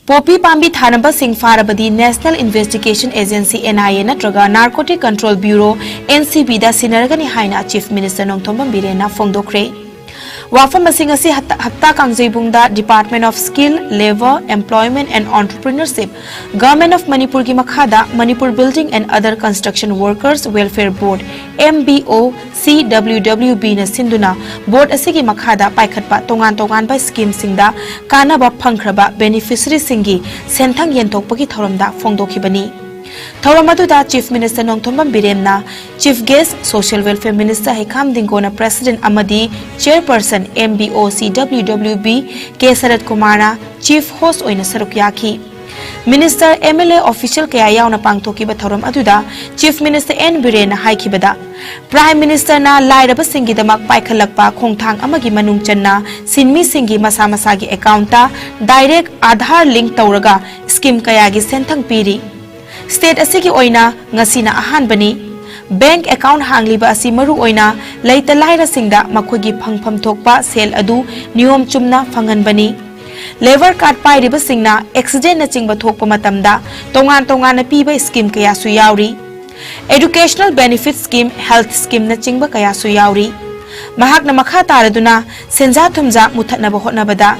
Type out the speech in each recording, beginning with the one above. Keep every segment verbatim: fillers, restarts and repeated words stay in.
Poppy ꯄꯥꯝꯕꯤ ꯊꯥꯔꯝꯕꯁꯤꯡ ꯐꯥꯔꯕꯗꯤ National Investigation Agency, N I A, ꯅꯠꯇ꯭ꯔꯒ Narcotic Control Bureau, N C B, ꯗ ꯁꯤꯟꯅꯔꯒꯅꯤ ꯍꯥꯏꯅ Chief Minister Nongthombam ꯕꯤꯔꯦꯟꯅ ꯐꯣꯡꯗꯣꯛꯈ꯭ꯔꯦ꯫ ꯋꯥꯐꯝ ꯑꯁꯤꯡ ꯑꯁꯤ ꯍꯞꯇꯥ ꯍꯞꯇꯥ ꯀꯥꯡꯖꯩꯕꯨꯡꯗ Department of Skill, Labour, Employment and Entrepreneurship, Government of ꯃꯅꯤꯄꯨꯔꯒꯤ ꯃꯈꯥꯗ Manipur Building and Other Construction Workers Welfare Board, M B O C W W B ꯅ ꯁꯤꯟꯗꯨꯅ board ꯑꯁꯤꯒꯤ ꯃꯈꯥꯗ ꯄꯥꯏꯈꯠꯄ ꯇꯣꯉꯥꯟ ꯇꯣꯉꯥꯟꯕ scheme ꯁꯤꯡꯗ ꯀꯥꯟꯅꯕ ꯐꯪꯈ꯭ꯔꯕ beneficiary ꯁꯤꯡꯒꯤ ꯁꯦꯟꯊꯪ ꯌꯦꯟꯊꯣꯛꯄꯒꯤ ꯊꯧꯔꯝꯗ ꯐꯣꯡꯗꯣꯛꯈꯤꯕꯅꯤ꯫ ꯊꯧꯔꯝ ꯑꯗꯨꯗ Chief Minister Nongthombam ꯕꯤꯔꯦꯟꯅ Chief Guest, Social Welfare Minister ꯍꯩꯈꯥꯝ ꯗꯤꯡꯒꯣꯅ President ꯑꯃꯗꯤ Chairperson, M B O C W W B, ꯀꯦ ꯁꯔꯠ ꯀꯨꯃꯥꯔꯅ Chief Host ꯑꯣꯏꯅ ꯁꯔꯨꯛ ꯌꯥꯈꯤ꯫ Minister, M L A, official ꯀꯌꯥ ꯌꯥꯎꯅ ꯄꯥꯡꯊꯣꯛꯈꯤꯕ ꯊꯧꯔꯝ ꯑꯗꯨꯗ Chief Minister N ꯕꯤꯔꯦꯟꯅ ꯍꯥꯏꯈꯤꯕꯗ, Prime Minister ꯅ ꯂꯥꯏꯔꯕꯁꯤꯡꯒꯤꯗꯃꯛ ꯄꯥꯏꯈꯠꯂꯛꯄ ꯈꯣꯡꯊꯥꯡ ꯑꯃꯒꯤ ꯃꯅꯨꯡ ꯆꯟꯅ ꯁꯤꯟꯃꯤꯁꯤꯡꯒꯤ ꯃꯁꯥ ꯃꯁꯥꯒꯤ account ꯇ direct Aadhaar link ꯇꯧꯔꯒ scheme ꯀꯌꯥꯒꯤ ꯁꯦꯟꯊꯪ ꯄꯤꯔꯤ꯫ State ꯑꯁꯤꯒꯤ ꯑꯣꯏꯅ ꯉꯁꯤꯅ ꯑꯍꯥꯟꯕꯅꯤ꯫ Bank account ꯍꯥꯡꯂꯤꯕ ꯑꯁꯤ ꯃꯔꯨ ꯑꯣꯏꯅ ꯂꯩꯇ ꯂꯥꯏꯔꯁꯤꯡꯗ ꯃꯈꯣꯏꯒꯤ ꯐꯪꯐꯝ ꯊꯣꯛꯄ ꯁꯦꯜ ꯑꯗꯨ ꯅꯤꯌꯣꯝ ꯆꯨꯝꯅ ꯐꯪꯍꯟꯕꯅꯤ꯫ Labour card ꯄꯥꯏꯔꯤꯕꯁꯤꯡꯅ accident ꯅꯆꯤꯡꯕ ꯊꯣꯛꯄ ꯃꯇꯝꯗ ꯇꯣꯉꯥꯟ ꯇꯣꯉꯥꯟꯅ ꯄꯤꯕ scheme ꯀꯌꯥꯁꯨ ꯌꯥꯎꯔꯤ꯫ Educational Benefit Scheme, Health Scheme ꯅꯆꯤꯡꯕ ꯀꯌꯥꯁꯨ ꯌꯥꯎꯔꯤ꯫ ꯃꯍꯥꯛꯅ ꯃꯈꯥ ꯇꯥꯔꯗꯨꯅ ꯁꯦꯟꯖꯥ ꯊꯨꯝꯖꯥ ꯃꯨꯊꯠꯅꯕ ꯍꯣꯠꯅꯕꯗ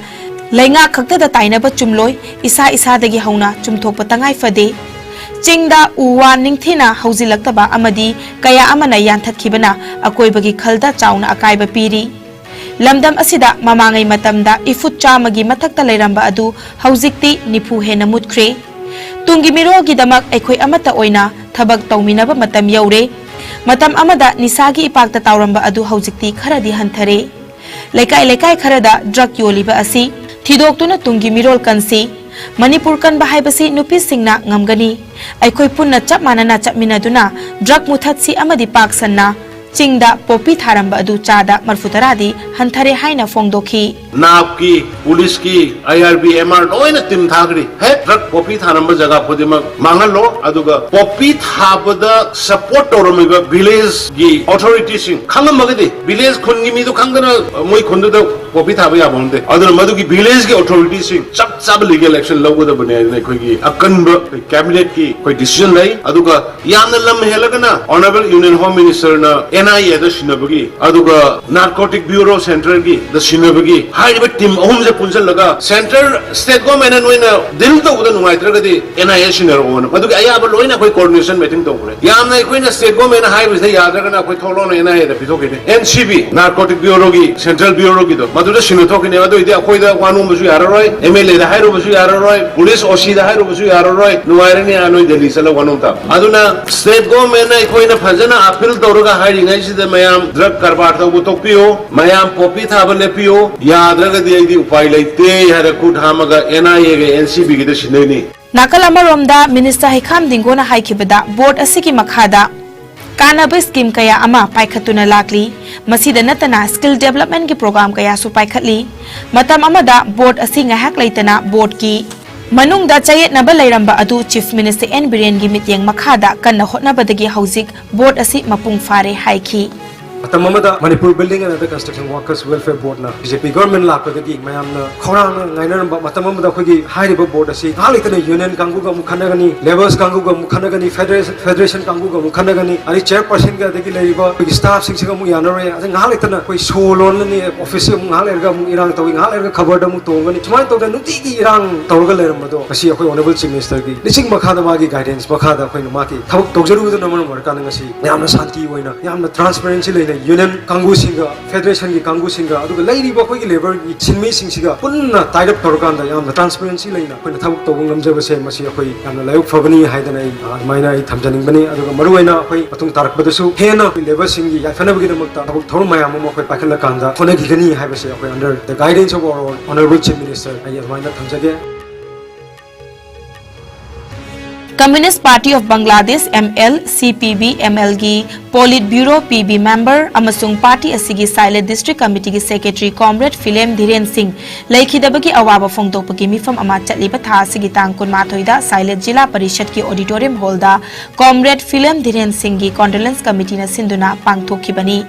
ꯂꯩꯉꯥꯛ ꯈꯛꯇꯗ ꯇꯥꯏꯅꯕ ꯆꯨꯝꯂꯣꯏ, ꯏꯁꯥ ꯏꯁꯥꯗꯒꯤ ꯍꯧꯅ ꯆꯨꯝꯊꯣꯛꯄ ꯇꯉꯥꯏ ꯐꯗꯦ꯫ ꯆꯤꯡꯗ ꯎ ꯋꯥ ꯅꯤꯡꯊꯤꯅ ꯍꯧꯖꯤꯜꯂꯛꯇꯕ ꯑꯃꯗꯤ ꯀꯌꯥ ꯑꯃꯅ ꯌꯥꯟꯊꯠꯈꯤꯕꯅ ꯑꯀꯣꯏꯕꯒꯤ ꯈꯜꯗ ꯆꯥꯎꯅ ꯑꯀꯥꯏꯕ ꯄꯤꯔꯤ꯫ ꯂꯝꯗꯝ ꯑꯁꯤꯗ ꯃꯃꯥꯡꯉꯩ ꯃꯇꯝꯗ ꯏꯐꯨꯠ ꯆꯥꯝꯃꯒꯤ ꯃꯊꯛꯇ ꯂꯩꯔꯝꯕ ꯑꯗꯨ ꯍꯧꯖꯤꯛꯇꯤ ꯅꯤꯐꯨ ꯍꯦꯟꯅ ꯃꯨꯠꯈ꯭ꯔꯦ꯫ ꯇꯨꯡꯒꯤ ꯃꯤꯔꯣꯜꯒꯤꯗꯃꯛ ꯑꯩꯈꯣꯏ ꯑꯃꯠꯇ ꯑꯣꯏꯅ ꯊꯕꯛ ꯇꯧꯃꯤꯟꯅꯕ ꯃꯇꯝ ꯌꯧꯔꯦ꯫ ꯃꯇꯝ ꯑꯃꯗ ꯅꯤꯁꯥꯒꯤ ꯏꯄꯥꯛꯇ ꯇꯥꯎꯔꯝꯕ ꯑꯗꯨ ꯍꯧꯖꯤꯛꯇꯤ ꯈꯔꯗꯤ ꯍꯟꯊꯔꯦ꯫ ꯂꯩꯀꯥꯏ ꯂꯩꯀꯥꯏ ꯈꯔꯗ drug ꯌꯣꯜꯂꯤꯕ ꯑꯁꯤ ꯊꯤꯗꯣꯛꯇꯨꯅ ꯇꯨꯡꯒꯤ ꯃꯤꯔꯣꯜ ꯀꯟꯁꯤ꯫ ꯃꯅꯤꯄꯨꯔ ꯀꯟꯕ ꯍꯥꯏꯕꯁꯤ ꯅꯨꯄꯤꯁꯤꯡꯅ ꯉꯝꯒꯅꯤ꯫ ꯑꯩꯈꯣꯏ ꯄꯨꯟꯅ ꯆꯞ ꯃꯥꯟꯅꯅ ꯆꯠꯃꯤꯟꯅꯗꯨꯅ drug ꯃꯨꯊꯠꯁꯤ ꯑꯃꯗꯤ ꯄꯥꯛ ꯁꯟꯅ ꯆꯤꯡꯗ ꯄꯣꯄꯤ ꯊꯥꯔꯝꯕ ꯑꯗꯨ ꯆꯥꯗ ꯃꯔꯐꯨ ꯇꯔꯥꯗꯤ ꯍꯟꯊꯔꯦ ꯍꯥꯏꯅ ꯐꯣꯡꯗꯣꯛꯈꯤ꯫ ꯅꯥꯞꯀꯤ, ꯄꯨꯂꯤꯁꯀꯤ, ꯑꯥꯏ ꯑꯥꯔ ꯕꯤ, ꯑꯦꯝ ꯑꯥꯔ ꯂꯣꯏꯅ team ꯊꯥꯈ꯭ꯔꯤ꯫ ꯍꯦꯛ drug ꯄꯣꯄꯤ ꯊꯥꯔꯝꯕ ꯖꯒꯥ ꯈꯨꯗꯤꯡꯃꯛ ꯃꯥꯡꯍꯜꯂꯣ, ꯑꯗꯨꯒ ꯄꯣꯄꯤ ꯊꯥꯕꯗ support ꯇꯧꯔꯝꯃꯤꯕ villageꯒꯤ authorityꯁꯤꯡ ꯈꯪꯉꯝꯃꯒꯗꯤ, village ꯈꯨꯟꯒꯤ ꯃꯤꯗꯨ ꯈꯪꯗꯅ ꯃꯣꯏ ꯈꯨꯟꯗꯨꯗ ꯄꯣꯄꯤ ꯊꯥꯕ ꯌꯥꯕ ꯅꯠꯇꯦ꯫ ꯑꯗꯨꯅ ꯃꯗꯨꯒꯤ ꯚꯤꯂꯦꯖꯀꯤ ꯑꯣꯊꯣꯔꯤꯇꯤꯁꯤꯡ ꯆꯞ ꯆꯥꯕ ꯂꯤꯒꯦꯜ ꯑꯦꯛꯁꯟ ꯂꯧꯒꯗꯕꯅꯤ ꯍꯥꯏꯗꯅ ꯑꯩꯈꯣꯏꯒꯤ ꯑꯀꯟꯕ ꯑꯩꯈꯣꯏ ꯀꯦꯕꯤꯅꯦꯠꯀꯤ ꯑꯩꯈꯣꯏ ꯗꯤꯁꯤꯖꯟ ꯂꯩ꯫ ꯑꯗꯨꯒ ꯌꯥꯝꯅ ꯂꯝ ꯍꯦꯜꯂꯒꯅ honourable union home ꯃꯤꯅꯤꯁꯇꯔꯅ and I ꯑꯦꯗ ꯁꯤꯟꯅꯕꯒꯤ, ꯑꯗꯨꯒ ꯅꯥꯔꯀꯣꯇꯤꯛ ꯕ꯭ꯌꯨꯔꯣ ꯁꯦꯟꯇ꯭ꯔꯦꯜꯒꯤ ꯗ ꯁꯤꯟꯅꯕꯒꯤ ꯍꯥꯏꯔꯤꯕ ꯇꯤꯝ ꯑꯍꯨꯝꯁꯦ ꯄꯨꯟꯁꯤꯜꯂꯒ ꯁꯦꯟꯇ꯭ꯔꯦꯜ ꯁ꯭ꯇꯦꯠ ꯒꯣꯔꯃꯦꯟꯅ ꯅꯣꯏꯅ ꯗꯤꯜ ꯇꯧꯕꯗ ꯅꯨꯡꯉꯥꯏꯇ꯭ꯔꯒꯗꯤ ꯑꯦꯟ ꯑꯥꯏ ꯑꯦ ꯁꯤꯟꯅꯔꯛꯑꯣꯅ, ꯃꯗꯨꯒꯤ ꯑꯌꯥꯕ ꯂꯣꯏꯅ ꯑꯩꯈꯣꯏ ꯀꯣꯑꯣꯔꯗꯤꯅꯦꯁꯟ ꯃꯤꯇꯤꯡ ꯇꯧꯈ꯭ꯔꯦ꯫ ꯌꯥꯝꯅ ꯑꯩꯈꯣꯏꯅ ꯁ꯭ꯇꯦꯠ ꯒꯣꯔꯃꯦꯟꯅ ꯍꯥꯏꯕꯁꯤꯗ ꯌꯥꯗ꯭ꯔꯒꯅ ꯑꯩꯈꯣꯏ ꯊꯣꯛꯂꯛꯑꯣꯅ ꯑꯦꯟ ꯑꯥꯏ ꯑꯦꯗ ꯄꯤꯊꯣꯛꯈꯤꯅꯤ꯫ ꯑꯦꯟ ꯁꯤ ꯕꯤ, ꯅꯥꯔꯀꯣꯇꯤꯛ ꯕ꯭ꯌꯨꯔꯣꯒꯤ, ꯁꯦꯟꯇ꯭ꯔꯦꯜ ꯕ꯭ꯌꯨꯔꯣꯒꯤꯗꯣ, ꯃꯗꯨꯗ ꯁꯤꯟꯅ ꯊꯣꯛꯈꯤꯅꯤ꯫ ꯑꯗꯨ ꯑꯣꯏꯗꯤ ꯑꯩꯈꯣꯏꯗ ꯋꯥ ꯅꯣꯝꯕꯁꯨ ꯌꯥꯔꯔꯣꯏ, ꯑꯦꯝ ꯑꯦꯜ ꯑꯦꯗ ꯍꯥꯏꯔꯨꯕꯁꯨ ꯌꯥꯔꯔꯣꯏ, ꯄꯨꯂꯤꯁ ꯑꯣ ꯁꯤꯗ ꯍꯥꯏꯔꯨꯕꯁꯨ ꯌꯥꯔꯔꯣꯏ, ꯅꯨꯡꯉꯥꯏꯔꯅꯤ ꯑꯥ ꯅꯣꯏ ꯗꯦꯜꯂꯤ ꯆꯠꯂꯒ ꯋꯥ ꯅꯣꯝ ꯇꯥꯕ꯫ ꯑꯗꯨꯅ ꯁ꯭ꯇꯦꯠ ꯒꯣꯔꯃꯦꯟꯅ ꯑꯩꯈꯣꯏꯅ ꯐꯖꯅ ꯑꯄꯤꯜ ꯇꯧꯔꯒ ꯍꯥꯏꯔꯤꯉꯩꯁꯤꯗ ꯃꯌꯥꯝ ꯗ꯭ꯔꯒ ꯀꯔꯕꯥꯔ ꯇꯧꯕ ꯇꯣꯛꯄꯤꯌꯨ, ꯃꯌꯥꯝ ꯄꯣꯄꯤ ꯊꯥꯕ ꯂꯦꯞꯄꯤꯌꯨ, ꯌꯥꯗ꯭ꯔꯒꯗꯤ ꯑꯩꯗꯤ ꯎꯄꯥꯏ ꯂꯩꯇꯦ ꯍꯥꯏꯔ ꯈꯨꯠ ꯍꯥꯝꯃꯒ ꯑꯦꯟ ꯑꯥꯏ ꯑꯦꯒ ꯑꯦꯟ ꯁꯤ ꯕꯤꯒꯤꯗ ꯁꯤꯟꯅꯩꯅꯤ꯫ ꯅꯥꯀꯜ ꯑꯃꯔꯣꯝꯗ ꯃꯤꯅꯤꯁꯇꯔ ꯍꯩꯈꯥꯝ ꯗꯤꯡꯒꯣꯅ ꯍꯥꯏꯈꯤꯕꯗ ꯕꯣꯔꯗ ꯑꯁꯤꯒꯤ ꯃꯈꯥꯗ ꯀꯥꯟꯅꯕ ꯁ꯭ꯀꯤꯝ ꯀꯌꯥ ꯑꯃ ꯄꯥꯏꯈꯠꯇꯨꯅ ꯂꯥꯛꯂꯤ꯫ ꯃꯁꯤꯗ ꯅꯠꯇꯅ ꯁ꯭ꯀꯤꯜ ꯗꯦꯕꯂꯞꯃꯦꯟꯒꯤ ꯄ꯭ꯔꯣꯒ꯭ꯔꯥꯝ ꯀꯌꯥꯁꯨ ꯄꯥꯏꯈꯠꯂꯤ꯫ ꯃꯇꯝ ꯑꯃꯗ ꯕꯣꯔꯗ ꯑꯁꯤ ꯉꯥꯏꯍꯥꯛ ꯂꯩꯇꯅ ꯕꯣꯔꯗꯀꯤ ꯃꯅꯨꯡꯗ ꯆꯌꯦꯠꯅꯕ ꯂꯩꯔꯝꯕ ꯑꯗꯨ ꯆꯤꯐ ꯃꯤꯅꯤꯁꯇꯔ ꯑꯦꯟ ꯕꯤꯔꯦꯟꯒꯤ ꯃꯤꯠꯌꯦꯡ ꯃꯈꯥꯗ ꯀꯟꯅ ꯍꯣꯠꯅꯕꯗꯒꯤ ꯍꯧꯖꯤꯛ ꯕꯣꯔꯗ ꯑꯁꯤ ꯃꯄꯨꯡ ꯐꯥꯔꯦ ꯍꯥꯏꯈꯤ꯫ ꯃꯇꯝ ꯑꯃꯗ Manipur Building and Other Construction Workers Welfare Boardꯅ ꯕꯤ ꯖꯦ ꯄꯤ ꯒꯣꯔꯃꯦꯟ ꯂꯥꯛꯄꯗꯒꯤ ꯃꯌꯥꯝꯅ ꯈꯧꯔꯥꯡꯅ ꯉꯥꯏꯅꯔꯝꯕ ꯃꯇꯝ ꯑꯃꯗ ꯑꯩꯈꯣꯏꯒꯤ ꯍꯥꯏꯔꯤꯕ ꯕꯣꯔꯗ ꯑꯁꯤ ꯉꯥꯏꯍꯥꯛ ꯂꯩꯇꯅ ꯌꯨꯅꯤꯌꯟ ꯀꯥꯡꯕꯨꯒ ꯑꯃꯨꯛ ꯈꯠꯅꯒꯅꯤ, ꯂꯦꯕꯔꯁ ꯀꯥꯡꯕꯨꯒ ꯑꯃꯨꯛ ꯈꯠꯅꯒꯅꯤ, ꯐꯦꯗꯔꯦꯁꯟ, ꯐꯦꯗꯔꯦꯁꯟ ꯀꯥꯡꯕꯨꯒ ꯑꯃꯨꯛ ꯈꯠꯅꯒꯅꯤ, ꯑꯗꯩ ꯆꯤꯌꯔꯄꯔꯁꯟꯒ ꯑꯗꯒꯤ ꯂꯩꯔꯤꯕ ꯑꯩꯈꯣꯏꯒꯤ ꯁ꯭ꯇꯥꯐꯁꯤꯡꯁꯤꯒ ꯑꯃꯨꯛ ꯌꯥꯅꯔꯣꯏ, ꯑꯗꯩ ꯉꯥꯏꯍꯥꯛ ꯂꯩꯇꯅ ꯑꯩꯈꯣꯏ ꯁꯣ ꯂꯣꯟꯂꯅꯤ, ꯑꯣꯐꯤꯁꯁꯤ ꯑꯃꯨꯛ ꯉꯥꯏꯍꯥꯛ ꯂꯩꯔꯒ ꯑꯃꯨꯛ ꯏꯔꯥꯡ ꯇꯧꯏ, ꯉꯥꯏꯍꯥꯛ ꯂꯩꯔꯒ ꯈꯕꯔꯗ ꯑꯃꯨꯛ ꯇꯣꯡꯒꯅꯤ, ꯁꯨꯃꯥꯏꯅ ꯇꯧꯗꯅ ꯅꯨꯡꯇꯤꯒꯤ ꯏꯔꯥꯡ ꯇꯧꯔꯒ ꯂꯩꯔꯝꯕꯗꯣ ꯉꯁꯤ ꯑꯩꯈꯣꯏ ꯑꯣꯅꯔꯦꯕꯜ ꯆꯤꯐ ꯃꯤꯅꯤꯁꯇꯔꯒꯤ ꯂꯤꯆꯤꯡ ꯃꯈꯥꯗ, ꯃꯥꯒꯤ ꯒꯥꯏꯗꯦꯟꯁ ꯃꯈꯥꯗ ꯑꯩꯈꯣꯏꯅ ꯃꯥꯒꯤ ꯊꯕꯛ ꯇꯧꯖꯔꯨꯕꯗꯨꯅ ꯃꯔꯝ ꯑꯣꯏꯔꯀꯥꯟꯗ ꯉꯁꯤ ꯌꯥꯝꯅ ꯁꯥꯟꯇꯤ ꯑꯣꯏꯅ, ꯌꯥꯝꯅ ꯇ꯭ꯔꯥꯟꯁꯄꯦꯔꯦꯟꯁꯤ ꯂꯩꯅ ꯌꯨꯅꯤꯌꯟ ꯀꯥꯡꯕꯨꯁꯤꯡꯒ, ꯐꯦꯗꯔꯦꯁꯟꯒꯤ ꯀꯥꯡꯕꯨꯁꯤꯡꯒ, ꯑꯗꯨꯒ ꯂꯩꯔꯤꯕ ꯑꯩꯈꯣꯏꯒꯤ ꯂꯦꯕꯔꯒꯤ ꯁꯤꯟꯃꯤꯁꯤꯡꯁꯤꯒ ꯄꯨꯟꯅ ꯇꯥꯏꯠ ꯑꯞ ꯇꯧꯔꯀꯥꯟꯗ ꯌꯥꯝꯅ ꯇ꯭ꯔꯥꯟꯁꯄꯦꯔꯦꯟꯁꯤ ꯂꯩꯅ ꯑꯩꯈꯣꯏꯅ ꯊꯕꯛ ꯇꯧꯕ ꯉꯝꯖꯕꯁꯦ ꯃꯁꯤ ꯑꯩꯈꯣꯏ ꯌꯥꯝꯅ ꯂꯥꯏꯕꯛ ꯐꯕꯅꯤ ꯍꯥꯏꯗꯅ ꯑꯩ, ꯑ, ꯑꯗꯨꯃꯥꯏꯅ ꯑꯩ ꯊꯝꯖꯅꯤꯡꯕꯅꯤ꯫ ꯑꯗꯨꯒ ꯃꯔꯨꯑꯣꯏꯅ ꯑꯩꯈꯣꯏ ꯃꯇꯨꯡ ꯇꯥꯔꯛꯄꯗꯁꯨ ꯍꯦꯟꯅ ꯑꯩꯈꯣꯏ ꯂꯦꯕꯔꯁꯤꯡꯒꯤ ꯌꯥꯏꯐꯅꯕꯒꯤꯗꯃꯛꯇ ꯊꯕꯛ ꯊꯧꯔꯝ ꯃꯌꯥꯝ ꯑꯃ ꯑꯩꯈꯣꯏ ꯄꯥꯏꯈꯠꯂꯀꯥꯟꯗ ꯍꯣꯠꯅꯈꯤꯒꯅꯤ ꯍꯥꯏꯕꯁꯦ ꯑꯩꯈꯣꯏ under the guidance of our Honorable Chief Minister ꯑꯩ ꯑꯗꯨꯃꯥꯏꯅ ꯊꯝꯖꯒꯦ꯫ Communist Party of Bangladesh, M L, C P B, M L ꯒꯤ Politburo, P B member ꯑꯃꯁꯨꯡ party ꯑꯁꯤꯒꯤ ꯁꯥꯏꯂꯦꯠ District Committeeꯒꯤ Secretary Comrade ꯐꯤꯂꯦꯝ ꯙꯤꯔꯦꯟ ꯁꯤꯡ ꯂꯩꯈꯤꯗꯕꯒꯤ ꯑꯋꯥꯕ ꯐꯣꯡꯗꯣꯛꯄꯒꯤ ꯃꯤꯐꯝ ꯑꯃ ꯆꯠꯂꯤꯕ ꯊꯥ ꯑꯁꯤꯒꯤ ꯇꯥꯡ ꯀꯨꯟꯃꯥꯊꯣꯏꯗ ꯁꯥꯏꯂꯦꯠ ꯖꯤꯂꯥ ꯄꯔꯤꯁꯠꯀꯤ auditorium hallꯗ Comrade ꯐꯤꯂꯦꯝ ꯙꯤꯔꯦꯟ ꯁꯤꯡꯒꯤ condolence committeeꯅ ꯁꯤꯟꯗꯨꯅ ꯄꯥꯡꯊꯣꯛꯈꯤꯕꯅꯤ꯫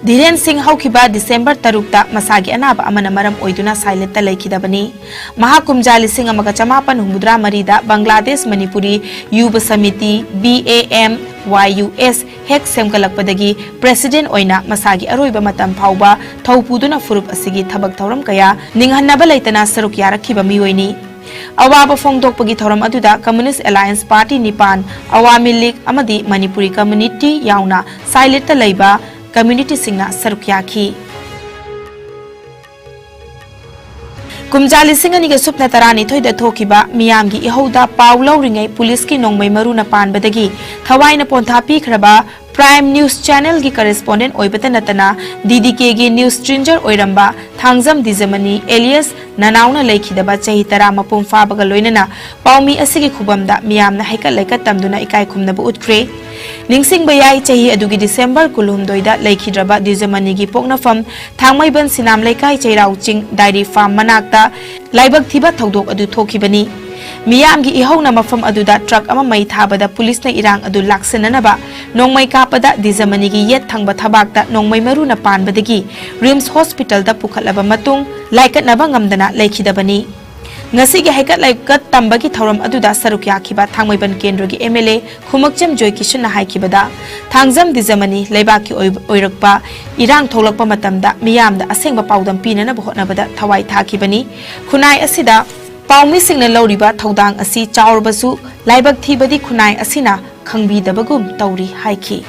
ꯙꯤꯔꯦꯟ ꯁꯤꯡ ꯍꯧꯈꯤꯕ ꯗꯤꯁꯦꯝꯕꯔ ꯇꯔꯨꯛꯇ ꯃꯁꯥꯒꯤ ꯑꯅꯥꯕ ꯑꯃꯅ ꯃꯔꯝ ꯑꯣꯏꯗꯨꯅ ꯁꯥꯏꯂꯦꯠꯇ ꯂꯩꯈꯤꯗꯕꯅꯤ꯫ ꯃꯍꯥꯛ ꯀꯨꯝꯖꯥ ꯂꯤꯁꯤꯡ ꯑꯃꯒ ꯆꯃꯥꯄꯟ ꯍꯨꯝꯐꯨꯇꯔꯥ ꯃꯔꯤꯗ Bangladesh Manipuri ꯌꯨꯕ samiti, B A M Y U S, ꯍꯦꯛ ꯁꯦꯝꯒꯠꯂꯛꯄꯗꯒꯤ president ꯑꯣꯏꯅ ꯃꯁꯥꯒꯤ ꯑꯔꯣꯏꯕ ꯃꯇꯝ ꯐꯥꯎꯕ ꯊꯧ ꯄꯨꯗꯨꯅ ꯐꯨꯔꯨꯞ ꯑꯁꯤꯒꯤ ꯊꯕꯛ ꯊꯧꯔꯝ ꯀꯌꯥ ꯅꯤꯡꯍꯟꯅꯕ ꯂꯩꯇꯅ ꯁꯔꯨꯛ ꯌꯥꯔꯛꯈꯤꯕ ꯃꯤꯑꯣꯏꯅꯤ꯫ ꯑꯋꯥꯕ ꯐꯣꯡꯗꯣꯛꯄꯒꯤ ꯊꯧꯔꯝ ꯑꯗꯨꯗ Communist Alliance Party ꯅꯤꯄꯥꯟ, Awami League ꯑꯃꯗꯤ ꯃꯅꯤꯄꯨꯔꯤ community ꯌꯥꯎꯅ ꯁꯥꯏꯂꯦꯠꯇ ꯂꯩꯕ communityꯁꯤꯡꯅ ꯁꯔꯨꯛ ꯌꯥꯈꯤ꯫ ꯀꯨꯝꯖꯥ ꯂꯤꯁꯤꯡ ꯑꯅꯤꯒ ꯁꯨꯞꯅ ꯇꯔꯥꯅꯤꯊꯣꯏꯗ ꯊꯣꯛꯈꯤꯕ ꯃꯤꯌꯥꯝꯒꯤ ꯏꯍꯧꯗ ꯄꯥꯎ ꯂꯧꯔꯤꯉꯩ ꯄꯨꯂꯤꯁꯀꯤ ꯅꯣꯡꯃꯩ ꯃꯔꯨꯅ ꯄꯥꯟꯕꯗꯒꯤ ꯊꯋꯥꯏꯅ ꯄꯣꯟꯊꯥ ꯄꯤꯈ꯭ꯔꯕ Prime News Channelꯒꯤ correspondent ꯑꯣꯏꯕꯇ ꯅꯠꯇꯅ D D Kꯒꯤ news stringer ꯑꯣꯏꯔꯝꯕ ꯊꯥꯡꯖꯝ ꯗꯤꯖꯃꯅꯤ alias ꯅꯅꯥꯎꯅ ꯂꯩꯈꯤꯗꯕ ꯆꯍꯤ ꯇꯔꯥ ꯃꯄꯨꯡ ꯐꯥꯕꯒ ꯂꯣꯏꯅꯅ ꯄꯥꯎꯃꯤ ꯑꯁꯤꯒꯤ ꯈꯨꯕꯝꯗ ꯃꯤꯌꯥꯝꯅ ꯍꯩꯀꯠ ꯂꯩꯀꯠ ꯇꯝꯗꯨꯅ ꯏꯀꯥꯏ ꯈꯨꯝꯅꯕ ꯎꯠꯈ꯭ꯔꯦ꯫ ꯅꯤꯡꯁꯤꯡꯕ ꯌꯥꯏ, ꯆꯍꯤ ꯑꯗꯨꯒꯤ ꯗꯤꯁꯦꯝꯕꯔ ꯀꯨꯟꯍꯨꯝꯗꯣꯏꯗ ꯂꯩꯈꯤꯗ꯭ꯔꯕ ꯗꯤꯖꯃꯅꯤꯒꯤ ꯄꯣꯛꯅꯐꯝ ꯊꯥꯡꯃꯩꯕꯟ ꯁꯤꯅꯥꯝ ꯂꯩꯀꯥꯏ ꯆꯩꯔꯥꯎ ꯆꯤꯡ dairy farm ꯃꯅꯥꯛꯇ ꯂꯥꯏꯕꯛ ꯊꯤꯕ ꯊꯧꯗꯣꯛ ꯑꯗꯨ ꯊꯣꯛꯈꯤꯕꯅꯤ꯫ ꯃꯤꯌꯥꯝꯒꯤ ꯏꯍꯧꯅ ꯃꯐꯝ ꯑꯗꯨꯗ truck ꯑꯃ ꯃꯩ ꯊꯥꯕꯗ ꯄꯨꯂꯤꯁꯅ ꯏꯔꯥꯡ ꯑꯗꯨ ꯂꯥꯛꯁꯤꯟꯅꯅꯕ ꯅꯣꯡꯃꯩ ꯀꯥꯞꯄꯗ ꯗꯤꯖꯃꯅꯤꯒꯤ ꯌꯦꯠ ꯊꯪꯕ ꯊꯕꯥꯛꯇ ꯅꯣꯡꯃꯩ ꯃꯔꯨꯅ ꯄꯥꯟꯕꯗꯒꯤ RIMS hospitalꯗ ꯄꯨꯈꯠꯂꯕ ꯃꯇꯨꯡ ꯂꯥꯏꯀꯠꯅꯕ ꯉꯝꯗꯅ ꯂꯩꯈꯤꯗꯕꯅꯤ꯫ ꯉꯁꯤꯒꯤ ꯍꯩꯀꯠ ꯂꯩꯀꯠ ꯇꯝꯕꯒꯤ ꯊꯧꯔꯝ ꯑꯗꯨꯗ ꯁꯔꯨꯛ ꯌꯥꯈꯤꯕ ꯊꯥꯡꯃꯩꯕꯟ ꯀꯦꯟꯗ꯭ꯔꯒꯤ MLA ꯈꯨꯃꯛꯆꯝ ꯖꯣꯏꯀꯤꯁꯟꯅ ꯍꯥꯏꯈꯤꯕꯗ, ꯊꯥꯡꯖꯝ ꯗꯤꯖꯃꯅꯤ ꯂꯩꯕꯥꯛꯀꯤ ꯑꯣꯏꯕ, ꯑꯣꯏꯔꯛꯄ ꯏꯔꯥꯡ ꯊꯣꯛꯂꯛꯄ ꯃꯇꯝꯗ ꯃꯤꯌꯥꯝꯗ ꯑꯁꯦꯡꯕ ꯄꯥꯎꯗꯝ ꯄꯤꯅꯅꯕ ꯍꯣꯠꯅꯕꯗ ꯊꯋꯥꯏ ꯊꯥꯈꯤꯕꯅꯤ꯫ ꯈꯨꯟꯅꯥꯏ ꯑꯁꯤꯗ ꯄꯥꯎꯃꯤꯁꯤꯡꯅ ꯂꯧꯔꯤꯕ ꯊꯧꯗꯥꯡ ꯑꯁꯤ ꯆꯥꯎꯔꯕꯁꯨ ꯂꯥꯏꯕꯛ ꯊꯤꯕꯗꯤ ꯈꯨꯟꯅꯥꯏ ꯑꯁꯤꯅ ꯈꯪꯕꯤꯗꯕꯒꯨꯝ ꯇꯧꯔꯤ ꯍꯥꯏꯈꯤ꯫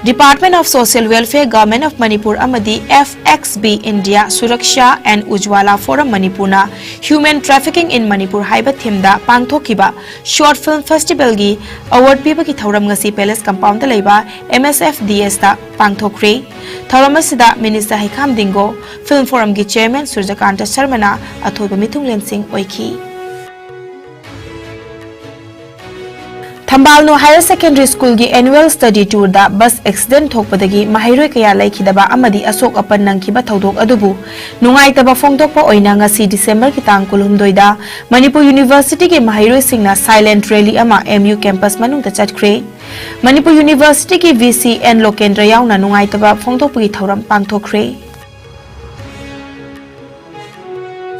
Department of Social Welfare, Government of Manipur ꯑꯃꯗꯤ FXB India Suraksha and Ujjwala Forum Manipurꯅ Human Trafficking in Manipur ꯍꯥꯏꯕ themeꯗ ꯄꯥꯡꯊꯣꯛꯈꯤꯕ short film festivalꯒꯤ award ꯄꯤꯕꯒꯤ ꯊꯧꯔꯝ ꯉꯁꯤ Palace Compoundꯗ ꯂꯩꯕ MSFDSꯇ ꯄꯥꯡꯊꯣꯛꯈ꯭ꯔꯦ꯫ ꯊꯧꯔꯝ ꯑꯁꯤꯗ Minister ꯍꯩꯈꯥꯝ ꯗꯤꯡꯒꯣ, Film Forumꯒꯤ Chairman ꯁꯨꯔꯖꯀꯥꯟꯇ ꯁꯔꯃꯅ ꯑꯊꯣꯏꯕ ꯃꯤꯊꯨꯡꯂꯦꯟꯁꯤꯡ ꯑꯣꯏꯈꯤ꯫ ꯊꯝꯕꯥꯜꯅꯨ Higher Secondary School ꯒꯤ Annual Study Tour ꯗ bus accident ꯊꯣꯛꯄꯗꯒꯤ ꯃꯍꯩꯔꯣꯏ ꯀꯌꯥ ꯂꯩꯈꯤꯗꯕ ꯑꯃꯗꯤ ꯑꯁꯣꯛ ꯑꯄꯟ ꯅꯪꯈꯤꯕ ꯊꯧꯗꯣꯛ ꯑꯗꯨꯕꯨ ꯅꯨꯡꯉꯥꯏꯇꯕ ꯐꯣꯡꯗꯣꯛꯄ ꯑꯣꯏꯅ ꯉꯁꯤ December ꯒꯤ ꯇꯥꯡ ꯀꯨꯟꯍꯨꯝꯗꯣꯏꯗ ꯃꯅꯤꯄꯨꯔ University ꯒꯤ ꯃꯍꯩꯔꯣꯏꯁꯤꯡꯅ silent rally ꯑꯃ M U campus ꯃꯅꯨꯡꯗ ꯆꯠꯈ꯭ꯔꯦ꯫ ꯃꯅꯤꯄꯨꯔ University ꯒꯤ V C N ꯂꯣꯀꯦꯟꯗ꯭ꯔ ꯌꯥꯎꯅ ꯅꯨꯡꯉꯥꯏꯇꯕ ꯐꯣꯡꯗꯣꯛꯄꯒꯤ ꯊꯧꯔꯝ ꯄꯥꯡꯊꯣꯛꯈ꯭ꯔꯦ꯫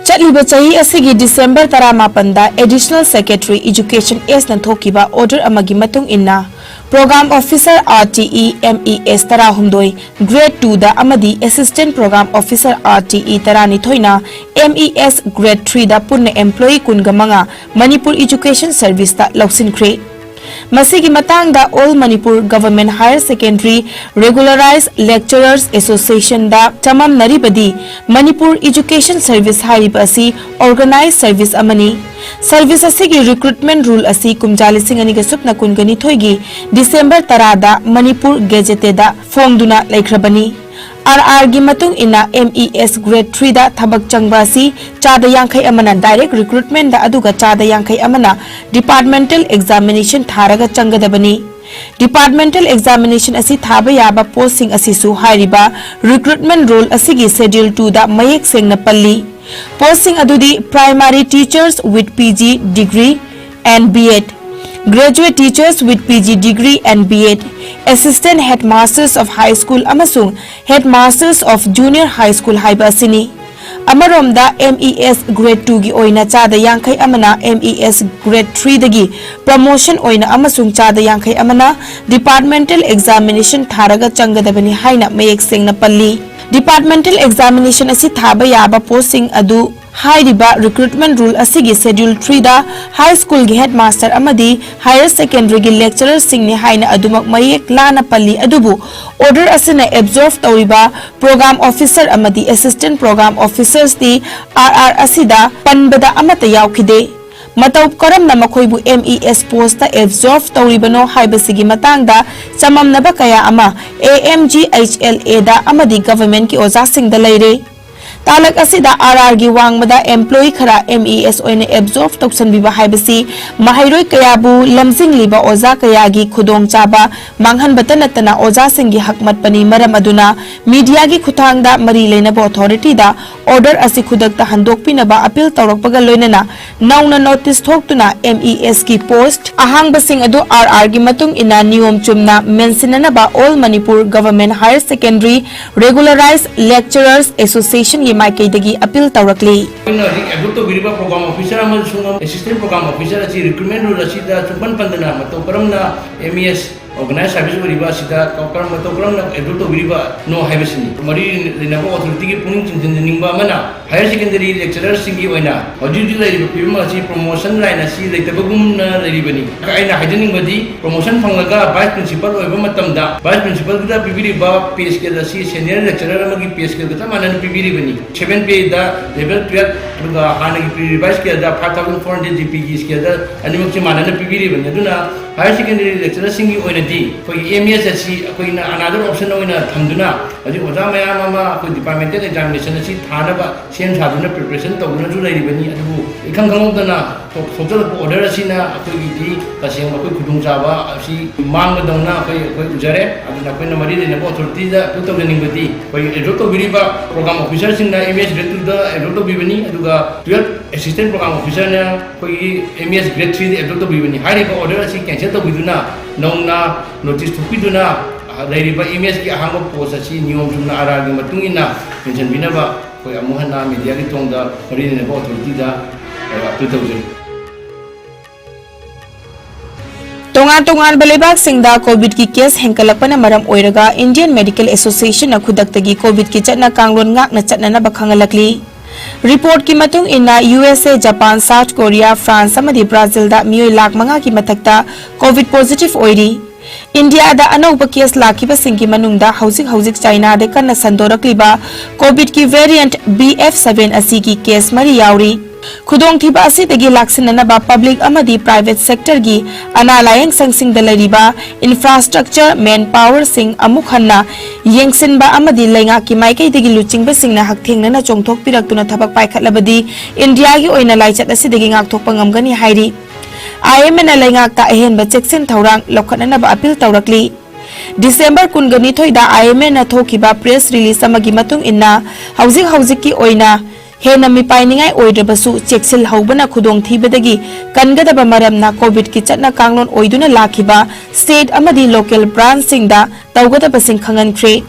ꯆꯠꯂꯤꯕ ꯆꯍꯤ ꯑꯁꯤꯒꯤ December ꯇꯔꯥꯃꯥꯄꯟꯗ Additional Secretary Education S ꯅ ꯊꯣꯛꯈꯤꯕ order ꯑꯃꯒꯤ ꯃꯇꯨꯡ ꯏꯟꯅ, Program Officer R T E M E S ꯇꯔꯥꯍꯨꯝꯗꯣꯏ Grade two ꯗ ꯑꯃꯗꯤ Assistant Program Officer R T E ꯇꯔꯥꯅꯤꯊꯣꯏꯅ M E S Grade three ꯗ ꯄꯨꯟꯅ employee ꯀꯨꯟꯒ ꯃꯉꯥ ꯃꯅꯤꯄꯨꯔ Education Service ꯇ ꯂꯧꯁꯤꯟꯈ꯭ꯔꯦ꯫ ꯃꯁꯤꯒꯤ ꯃꯇꯥꯡꯗ All Manipur Government Higher Secondary Regularized Lecturers Association ꯗ ꯆꯃꯝꯅꯔꯤꯕꯗꯤ, Manipur Education Service ꯍꯥꯏꯔꯤꯕ ꯑꯁꯤ organized service ꯑꯃꯅꯤ꯫ Service ꯑꯁꯤꯒꯤ recruitment rule ꯑꯁꯤ ꯀꯨꯝꯖꯥ ꯂꯤꯁꯤꯡ ꯑꯅꯤꯒ ꯁꯨꯞꯅ ꯀꯨꯟꯒ ꯅꯤꯊꯣꯏꯒꯤ December ꯇꯔꯥꯗ Manipur Gazette ꯗ ꯐꯣꯡꯗꯨꯅ ꯂꯩꯈ꯭ꯔꯕꯅꯤ꯫ R R ꯒꯤ ꯃꯇꯨꯡ ꯏꯟꯅ M E S Grade three ꯗ ꯊꯕꯛ ꯆꯪꯕ ꯑꯁꯤ ꯆꯥꯗ ꯌꯥꯡꯈꯩ ꯑꯃꯅ direct recruitment ꯗ, ꯑꯗꯨꯒ ꯆꯥꯗ ꯌꯥꯡꯈꯩ ꯑꯃꯅ departmental examination ꯊꯥꯔꯒ ꯆꯪꯒꯗꯕꯅꯤ꯫ Departmental examination ꯑꯁꯤ ꯊꯥꯕ ꯌꯥꯕ post ꯁꯤꯡ ꯑꯁꯤꯁꯨ ꯍꯥꯏꯔꯤꯕ recruitment rule ꯑꯁꯤꯒꯤ Schedule two ꯗ ꯃꯌꯦꯛ ꯁꯦꯡꯅ ꯄꯜꯂꯤ꯫ Post ꯁꯤꯡ ꯑꯗꯨꯗꯤ Primary Teachers with P G Degree and B Ed, Graduate Teachers with P G Degree and B Ed, Assistant Headmasters of High School ꯑꯃꯁꯨꯡ Headmasters of Junior High School ꯍꯥꯏꯕ ꯑꯁꯤꯅꯤ꯫ ꯑꯃꯔꯣꯝꯗ, M E S Grade two ꯒꯤ ꯑꯣꯏꯅ ꯆꯥꯗ ꯌꯥꯡꯈꯩ ꯑꯃꯅ M E S Grade three ꯗꯒꯤ promotion ꯑꯣꯏꯅ ꯑꯃꯁꯨꯡ ꯆꯥꯗ ꯌꯥꯡꯈꯩ ꯑꯃꯅ departmental examination ꯊꯥꯔꯒ ꯆꯪꯒꯗꯕꯅꯤ ꯍꯥꯏꯅ ꯃꯌꯦꯛ ꯁꯦꯡꯅ ꯄꯜꯂꯤ꯫ Departmental examination ꯑꯁꯤ ꯊꯥꯕ ꯌꯥꯕ post ꯁꯤꯡ ꯑꯗꯨ ꯍꯥꯏꯔꯤꯕ recruitment rule ꯑꯁꯤꯒꯤ Schedule three ꯗ high school ꯒꯤ headmaster ꯑꯃꯗꯤ higher secondary ꯒꯤ lecturer ꯁꯤꯡꯅꯤ ꯍꯥꯏꯅ ꯑꯗꯨꯃꯛ ꯃꯌꯦꯛ ꯂꯥꯅ ꯄꯜꯂꯤ, ꯑꯗꯨꯕꯨ order ꯑꯁꯤꯅ absolve ꯇꯧꯔꯤꯕ Program Officer ꯑꯃꯗꯤ Assistant Program Officers T R R ꯑꯁꯤꯗ ꯄꯟꯕꯗ ꯑꯃꯠꯇ ꯌꯥꯎꯈꯤꯗꯦ꯫ ꯃꯇꯧ ꯀꯔꯝꯅ ꯃꯈꯣꯏꯕꯨ M E S post ꯇ absolve ꯇꯧꯔꯤꯕꯅꯣ ꯍꯥꯏꯕꯁꯤꯒꯤ ꯃꯇꯥꯡꯗ ꯆꯃꯝꯅꯕ ꯀꯌꯥ ꯑꯃ A M G H L A ꯗ ꯑꯃꯗꯤ government ꯀꯤ ꯑꯣꯖꯥꯁꯤꯡꯗ ꯂꯩꯔꯦ꯫ ꯇꯥꯂꯛ ꯑꯁꯤꯗ ꯑꯥꯔ ꯑꯥꯔꯒꯤ ꯋꯥꯡꯃꯗ employee ꯈꯔ M E S ꯑꯣꯏꯅ absorb ꯇꯧꯁꯤꯟꯕꯤꯕ ꯍꯥꯏꯕꯁꯤ ꯃꯍꯩꯔꯣꯏ ꯀꯌꯥꯕꯨ ꯂꯝꯖꯤꯡꯂꯤꯕ ꯑꯣꯖꯥ ꯀꯌꯥꯒꯤ ꯈꯨꯗꯣꯡꯆꯥꯕ ꯃꯥꯡꯍꯟꯕꯇ ꯅꯠꯇꯅ ꯑꯣꯖꯥꯁꯤꯡꯒꯤ ꯍꯛ ꯃꯠꯄꯅꯤ꯫ ꯃꯔꯝ ꯑꯗꯨꯅ mediaꯒꯤ ꯈꯨꯠꯊꯥꯡꯗ ꯃꯔꯤ ꯂꯩꯅꯕ authorityꯗ order ꯑꯁꯤ ꯈꯨꯗꯛꯇ ꯍꯟꯗꯣꯛꯄꯤꯅꯕ appeal ꯇꯧꯔꯛꯄꯒ ꯂꯣꯏꯅꯅ ꯅꯧꯅ notice ꯊꯣꯛꯇꯨꯅ M E Sꯀꯤ post ꯑꯍꯥꯡꯕꯁꯤꯡ ꯑꯗꯨ ꯑꯥꯔ ꯑꯥꯔꯒꯤ ꯃꯇꯨꯡ ꯏꯟꯅ ꯅꯤꯌꯣꯝ ꯆꯨꯝꯅ ꯃꯦꯟꯁꯤꯟꯅꯅꯕ All Manipur Government Higher Secondary Regularized Lecturers Associationꯒꯤ ꯃꯥꯏꯀꯩꯗꯒꯤ appeal ꯇꯧꯔꯛꯂꯤ꯫ ꯑꯩꯈꯣꯏꯅ ꯍꯧꯖꯤꯛ absorb ꯇꯧꯕꯤꯔꯤꯕ program officer ꯑꯃꯁꯨꯡ assistant program officer ꯑꯁꯤ recruitment rule ꯑꯁꯤꯗ ꯁꯨꯡꯄꯟ ꯄꯟꯗꯅ ꯃꯇꯧ ꯀꯔꯝꯅ M E S organized service ꯑꯣꯏꯔꯤꯕ ꯑꯁꯤꯗ ꯀ-, ꯀꯔꯝ-, ꯃꯇꯧ ꯀꯔꯝꯅ absorb ꯇꯧꯕꯤꯔꯤꯕꯅꯣ ꯍꯥꯏꯕꯁꯤꯅꯤ꯫ ꯃꯔꯤ ꯂꯩꯅꯕ authorityꯒꯤ ꯄꯨꯛꯅꯤꯡ ꯆꯤꯡꯁꯤꯟꯖꯅꯤꯡꯕ ꯑꯃꯅ, higher secondary lecturerꯁꯤꯡꯒꯤ ꯑꯣꯏꯅ ꯍꯧꯖꯤꯛ ꯍꯧꯖꯤꯛ ꯂꯩꯔꯤꯕ ꯐꯤꯕꯝ ꯑꯁꯤ promotion line ꯑꯁꯤ ꯂꯩꯇꯕꯒꯨꯝꯅ ꯂꯩꯔꯤꯕꯅꯤ꯫ ꯑꯩꯅ ꯍꯥꯏꯖꯅꯤꯡꯕꯗꯤ, promotion ꯐꯪꯂꯒ vice principal ꯑꯣꯏꯕ ꯃꯇꯝꯗ vice principalꯗꯨꯗ ꯄꯤꯕꯤꯔꯤꯕ pay scale ꯑꯁꯤ senior lecturer ꯑꯃꯒꯤ pay scaleꯒ ꯆꯞ ꯃꯥꯟꯅꯅ ꯄꯤꯕꯤꯔꯤꯕꯅꯤ꯫ Seven payꯗ level twelve, ꯑꯗꯨꯒ ꯍꯥꯟꯅꯒꯤ pre-revised scaleꯗ five thousand four hundred GPꯒꯤ scaleꯗ ꯑꯅꯤꯃꯛꯁꯤ ꯃꯥꯟꯅꯅ ꯄꯤꯕꯤꯔꯤꯕꯅꯤ꯫ ꯑꯗꯨꯅ higher secondary lecturerꯁꯤꯡꯒꯤ ꯑꯣꯏꯅꯗꯤ ꯑꯩꯈꯣꯏꯒꯤ M E S ꯑꯁꯤ ꯑꯩꯈꯣꯏꯅ another option ꯑꯣꯏꯅ ꯊꯝꯗꯨꯅ, ꯍꯧꯖꯤꯛ ꯑꯣꯖꯥ ꯃꯌꯥꯝ ꯑꯃ ꯑꯩꯈꯣꯏ departmental examination ꯑꯁꯤ ꯊꯥꯅꯕ ꯁꯦꯝ ꯁꯥꯗꯨꯅ preparation ꯇꯧꯗꯨꯅꯁꯨ ꯂꯩꯔꯤꯕꯅꯤ꯫ ꯑꯗꯨꯕꯨ ꯏꯈꯪ ꯈꯪꯍꯧꯗꯅ ꯊꯣꯛ-, ꯊꯣꯛꯆꯔꯛꯄ order ꯑꯁꯤꯅ ꯑꯩꯈꯣꯏꯒꯤꯗꯤ ꯇꯁꯦꯡꯕ ꯑꯩꯈꯣꯏ ꯈꯨꯗꯣꯡꯆꯥꯕ ꯑꯁꯤ ꯃꯥꯡꯕꯗꯧꯅ ꯑꯩꯈꯣꯏ, ꯑꯩꯈꯣꯏ ꯎꯖꯔꯦ꯫ ꯑꯗꯨꯅ ꯑꯩꯈꯣꯏꯅ ꯃꯔꯤ ꯂꯩꯅꯕ authorityꯗ appeal ꯇꯧꯖꯅꯤꯡꯕꯗꯤ, ꯑꯩꯈꯣꯏꯒꯤ absorb ꯇꯧꯕꯤꯔꯤꯕ program officerꯁꯤꯡꯅ M E S grade twoꯗ absorb ꯇꯧꯕꯤꯕꯅꯤ, ꯑꯗꯨꯒ twelve assistant program officerꯅ ꯑꯩꯈꯣꯏꯒꯤ M E S grade threeꯗ absorb ꯇꯧꯕꯤꯕꯅꯤ꯫ ꯍꯥꯏꯔꯤꯕ order ꯑꯁꯤ cancel ꯇꯧꯕꯤꯗꯨꯅ ꯅꯧꯅ notice ꯊꯣꯛꯄꯤꯗꯨꯅ, ꯑ, ꯂꯩꯔꯤꯕ M E Sꯀꯤ ꯑꯍꯥꯡꯕ post ꯑꯁꯤ ꯅꯤꯌꯣꯝ ꯆꯨꯝꯅ ꯑꯥꯔ ꯑꯥꯔꯒꯤ ꯃꯇꯨꯡ ꯏꯟꯅ ꯃꯦꯟꯁꯤꯟꯕꯤꯅꯕ ꯑꯩꯈꯣꯏ ꯑꯃꯨꯛ ꯍꯟꯅ mediaꯒꯤ ꯊꯣꯡꯗ ꯃꯔꯤ ꯂꯩꯅꯕ authorityꯗ, ꯑ, appeal ꯇꯧꯖꯔꯤ꯫ ꯇꯣꯉꯥꯟ ꯇꯣꯉꯥꯟꯕ ꯂꯩꯕꯥꯛꯁꯤꯡꯗ ꯀꯣꯚꯤꯗꯀꯤ case ꯍꯦꯟꯒꯠꯂꯛꯄꯅ ꯃꯔꯝ ꯑꯣꯏꯔꯒ Indian Medical Associationꯅ ꯈꯨꯗꯛꯇꯒꯤ ꯀꯣꯚꯤꯗꯀꯤ ꯆꯠꯅ ꯀꯥꯡꯂꯣꯟ ꯉꯥꯛꯅ ꯆꯠꯅꯅꯕ ꯈꯪꯍꯜꯂꯛꯂꯤ꯫ Reportꯀꯤ ꯃꯇꯨꯡ ꯏꯟꯅ, U S A, Japan, South Korea, France ꯑꯃꯗꯤ Brazilꯗ ꯃꯤꯑꯣꯏ ꯂꯥꯈ ꯃꯉꯥꯒꯤ ꯃꯊꯛꯇ ꯀꯣꯚꯤꯗ positive ꯑꯣꯏꯔꯤ꯫ ꯏꯟꯗꯤꯌꯥꯗ ꯑꯅꯧꯕ case ꯂꯥꯛꯈꯤꯕꯁꯤꯡꯒꯤ ꯃꯅꯨꯡꯗ ꯍꯧꯖꯤꯛ ꯍꯧꯖꯤꯛ ꯆꯥꯏꯅꯥꯗ ꯀꯟꯅ ꯁꯟꯗꯣꯔꯛꯂꯤꯕ ꯀꯣꯚꯤꯗꯀꯤ variant B F seven ꯑꯁꯤꯒꯤ case ꯃꯔꯤ ꯌꯥꯎꯔꯤ꯫ ꯈꯨꯗꯣꯡꯊꯤꯕ ꯑꯁꯤꯗꯒꯤ ꯂꯥꯛꯁꯤꯟꯅꯅꯕ public ꯑꯃꯗꯤ private sectorꯒꯤ ꯑꯅꯥ ꯂꯥꯌꯦꯡ ꯁꯪꯁꯤꯡꯗ ꯂꯩꯔꯤꯕ infrastructure, manpowerꯁꯤꯡ ꯑꯃꯨꯛ ꯍꯟꯅ ꯌꯦꯡꯁꯤꯟꯕ ꯑꯃꯗꯤ ꯂꯩꯉꯥꯛꯀꯤ ꯃꯥꯏꯀꯩꯗꯒꯤ ꯂꯨꯆꯤꯡꯕꯁꯤꯡꯅ ꯍꯛꯊꯦꯡꯅꯅ ꯆꯣꯡꯊꯣꯛꯄꯤꯔꯛꯇꯨꯅ ꯊꯕꯛ ꯄꯥꯏꯈꯠꯂꯕꯗꯤ ꯏꯟꯗꯤꯌꯥꯒꯤ ꯑꯣꯏꯅ ꯂꯥꯏꯆꯠ ꯑꯁꯤꯗꯒꯤ ꯉꯥꯛꯊꯣꯛꯄ ꯉꯝꯒꯅꯤ ꯍꯥꯏꯔꯤ꯫ IMAꯅ ꯂꯩꯉꯥꯛꯇ ꯑꯍꯦꯟꯕ ꯆꯦꯛꯁꯤꯟ ꯊꯧꯔꯥꯡ ꯂꯧꯈꯠꯅꯅꯕ appeal ꯇꯧꯔꯛꯂꯤ꯫ December ꯀꯨꯟꯒ ꯅꯤꯊꯣꯏꯗ IMAꯅ ꯊꯣꯛꯈꯤꯕ press release ꯑꯃꯒꯤ ꯃꯇꯨꯡ ꯏꯟꯅ, ꯍꯧꯖꯤꯛ ꯍꯧꯖꯤꯛꯀꯤ ꯑꯣꯏꯅ ꯍꯦꯟꯅ ꯃꯤꯄꯥꯏꯅꯤꯡꯉꯥꯏ ꯑꯣꯏꯗ꯭ꯔꯕꯁꯨ, ꯆꯦꯛꯁꯤꯜꯍꯧꯕꯅ ꯈꯨꯗꯣꯡꯊꯤꯕꯗꯒꯤ ꯀꯟꯒꯗꯕ ꯃꯔꯝꯅ COVIDꯀꯤ ꯆꯠꯅ ꯀꯥꯡꯂꯣꯟ ꯑꯣꯏꯗꯨꯅ ꯂꯥꯛꯈꯤꯕ state ꯑꯃꯗꯤ local branchꯁꯤꯡꯗ ꯇꯧꯒꯗꯕꯁꯤꯡ ꯈꯪꯍꯟꯈ꯭ꯔꯦ꯫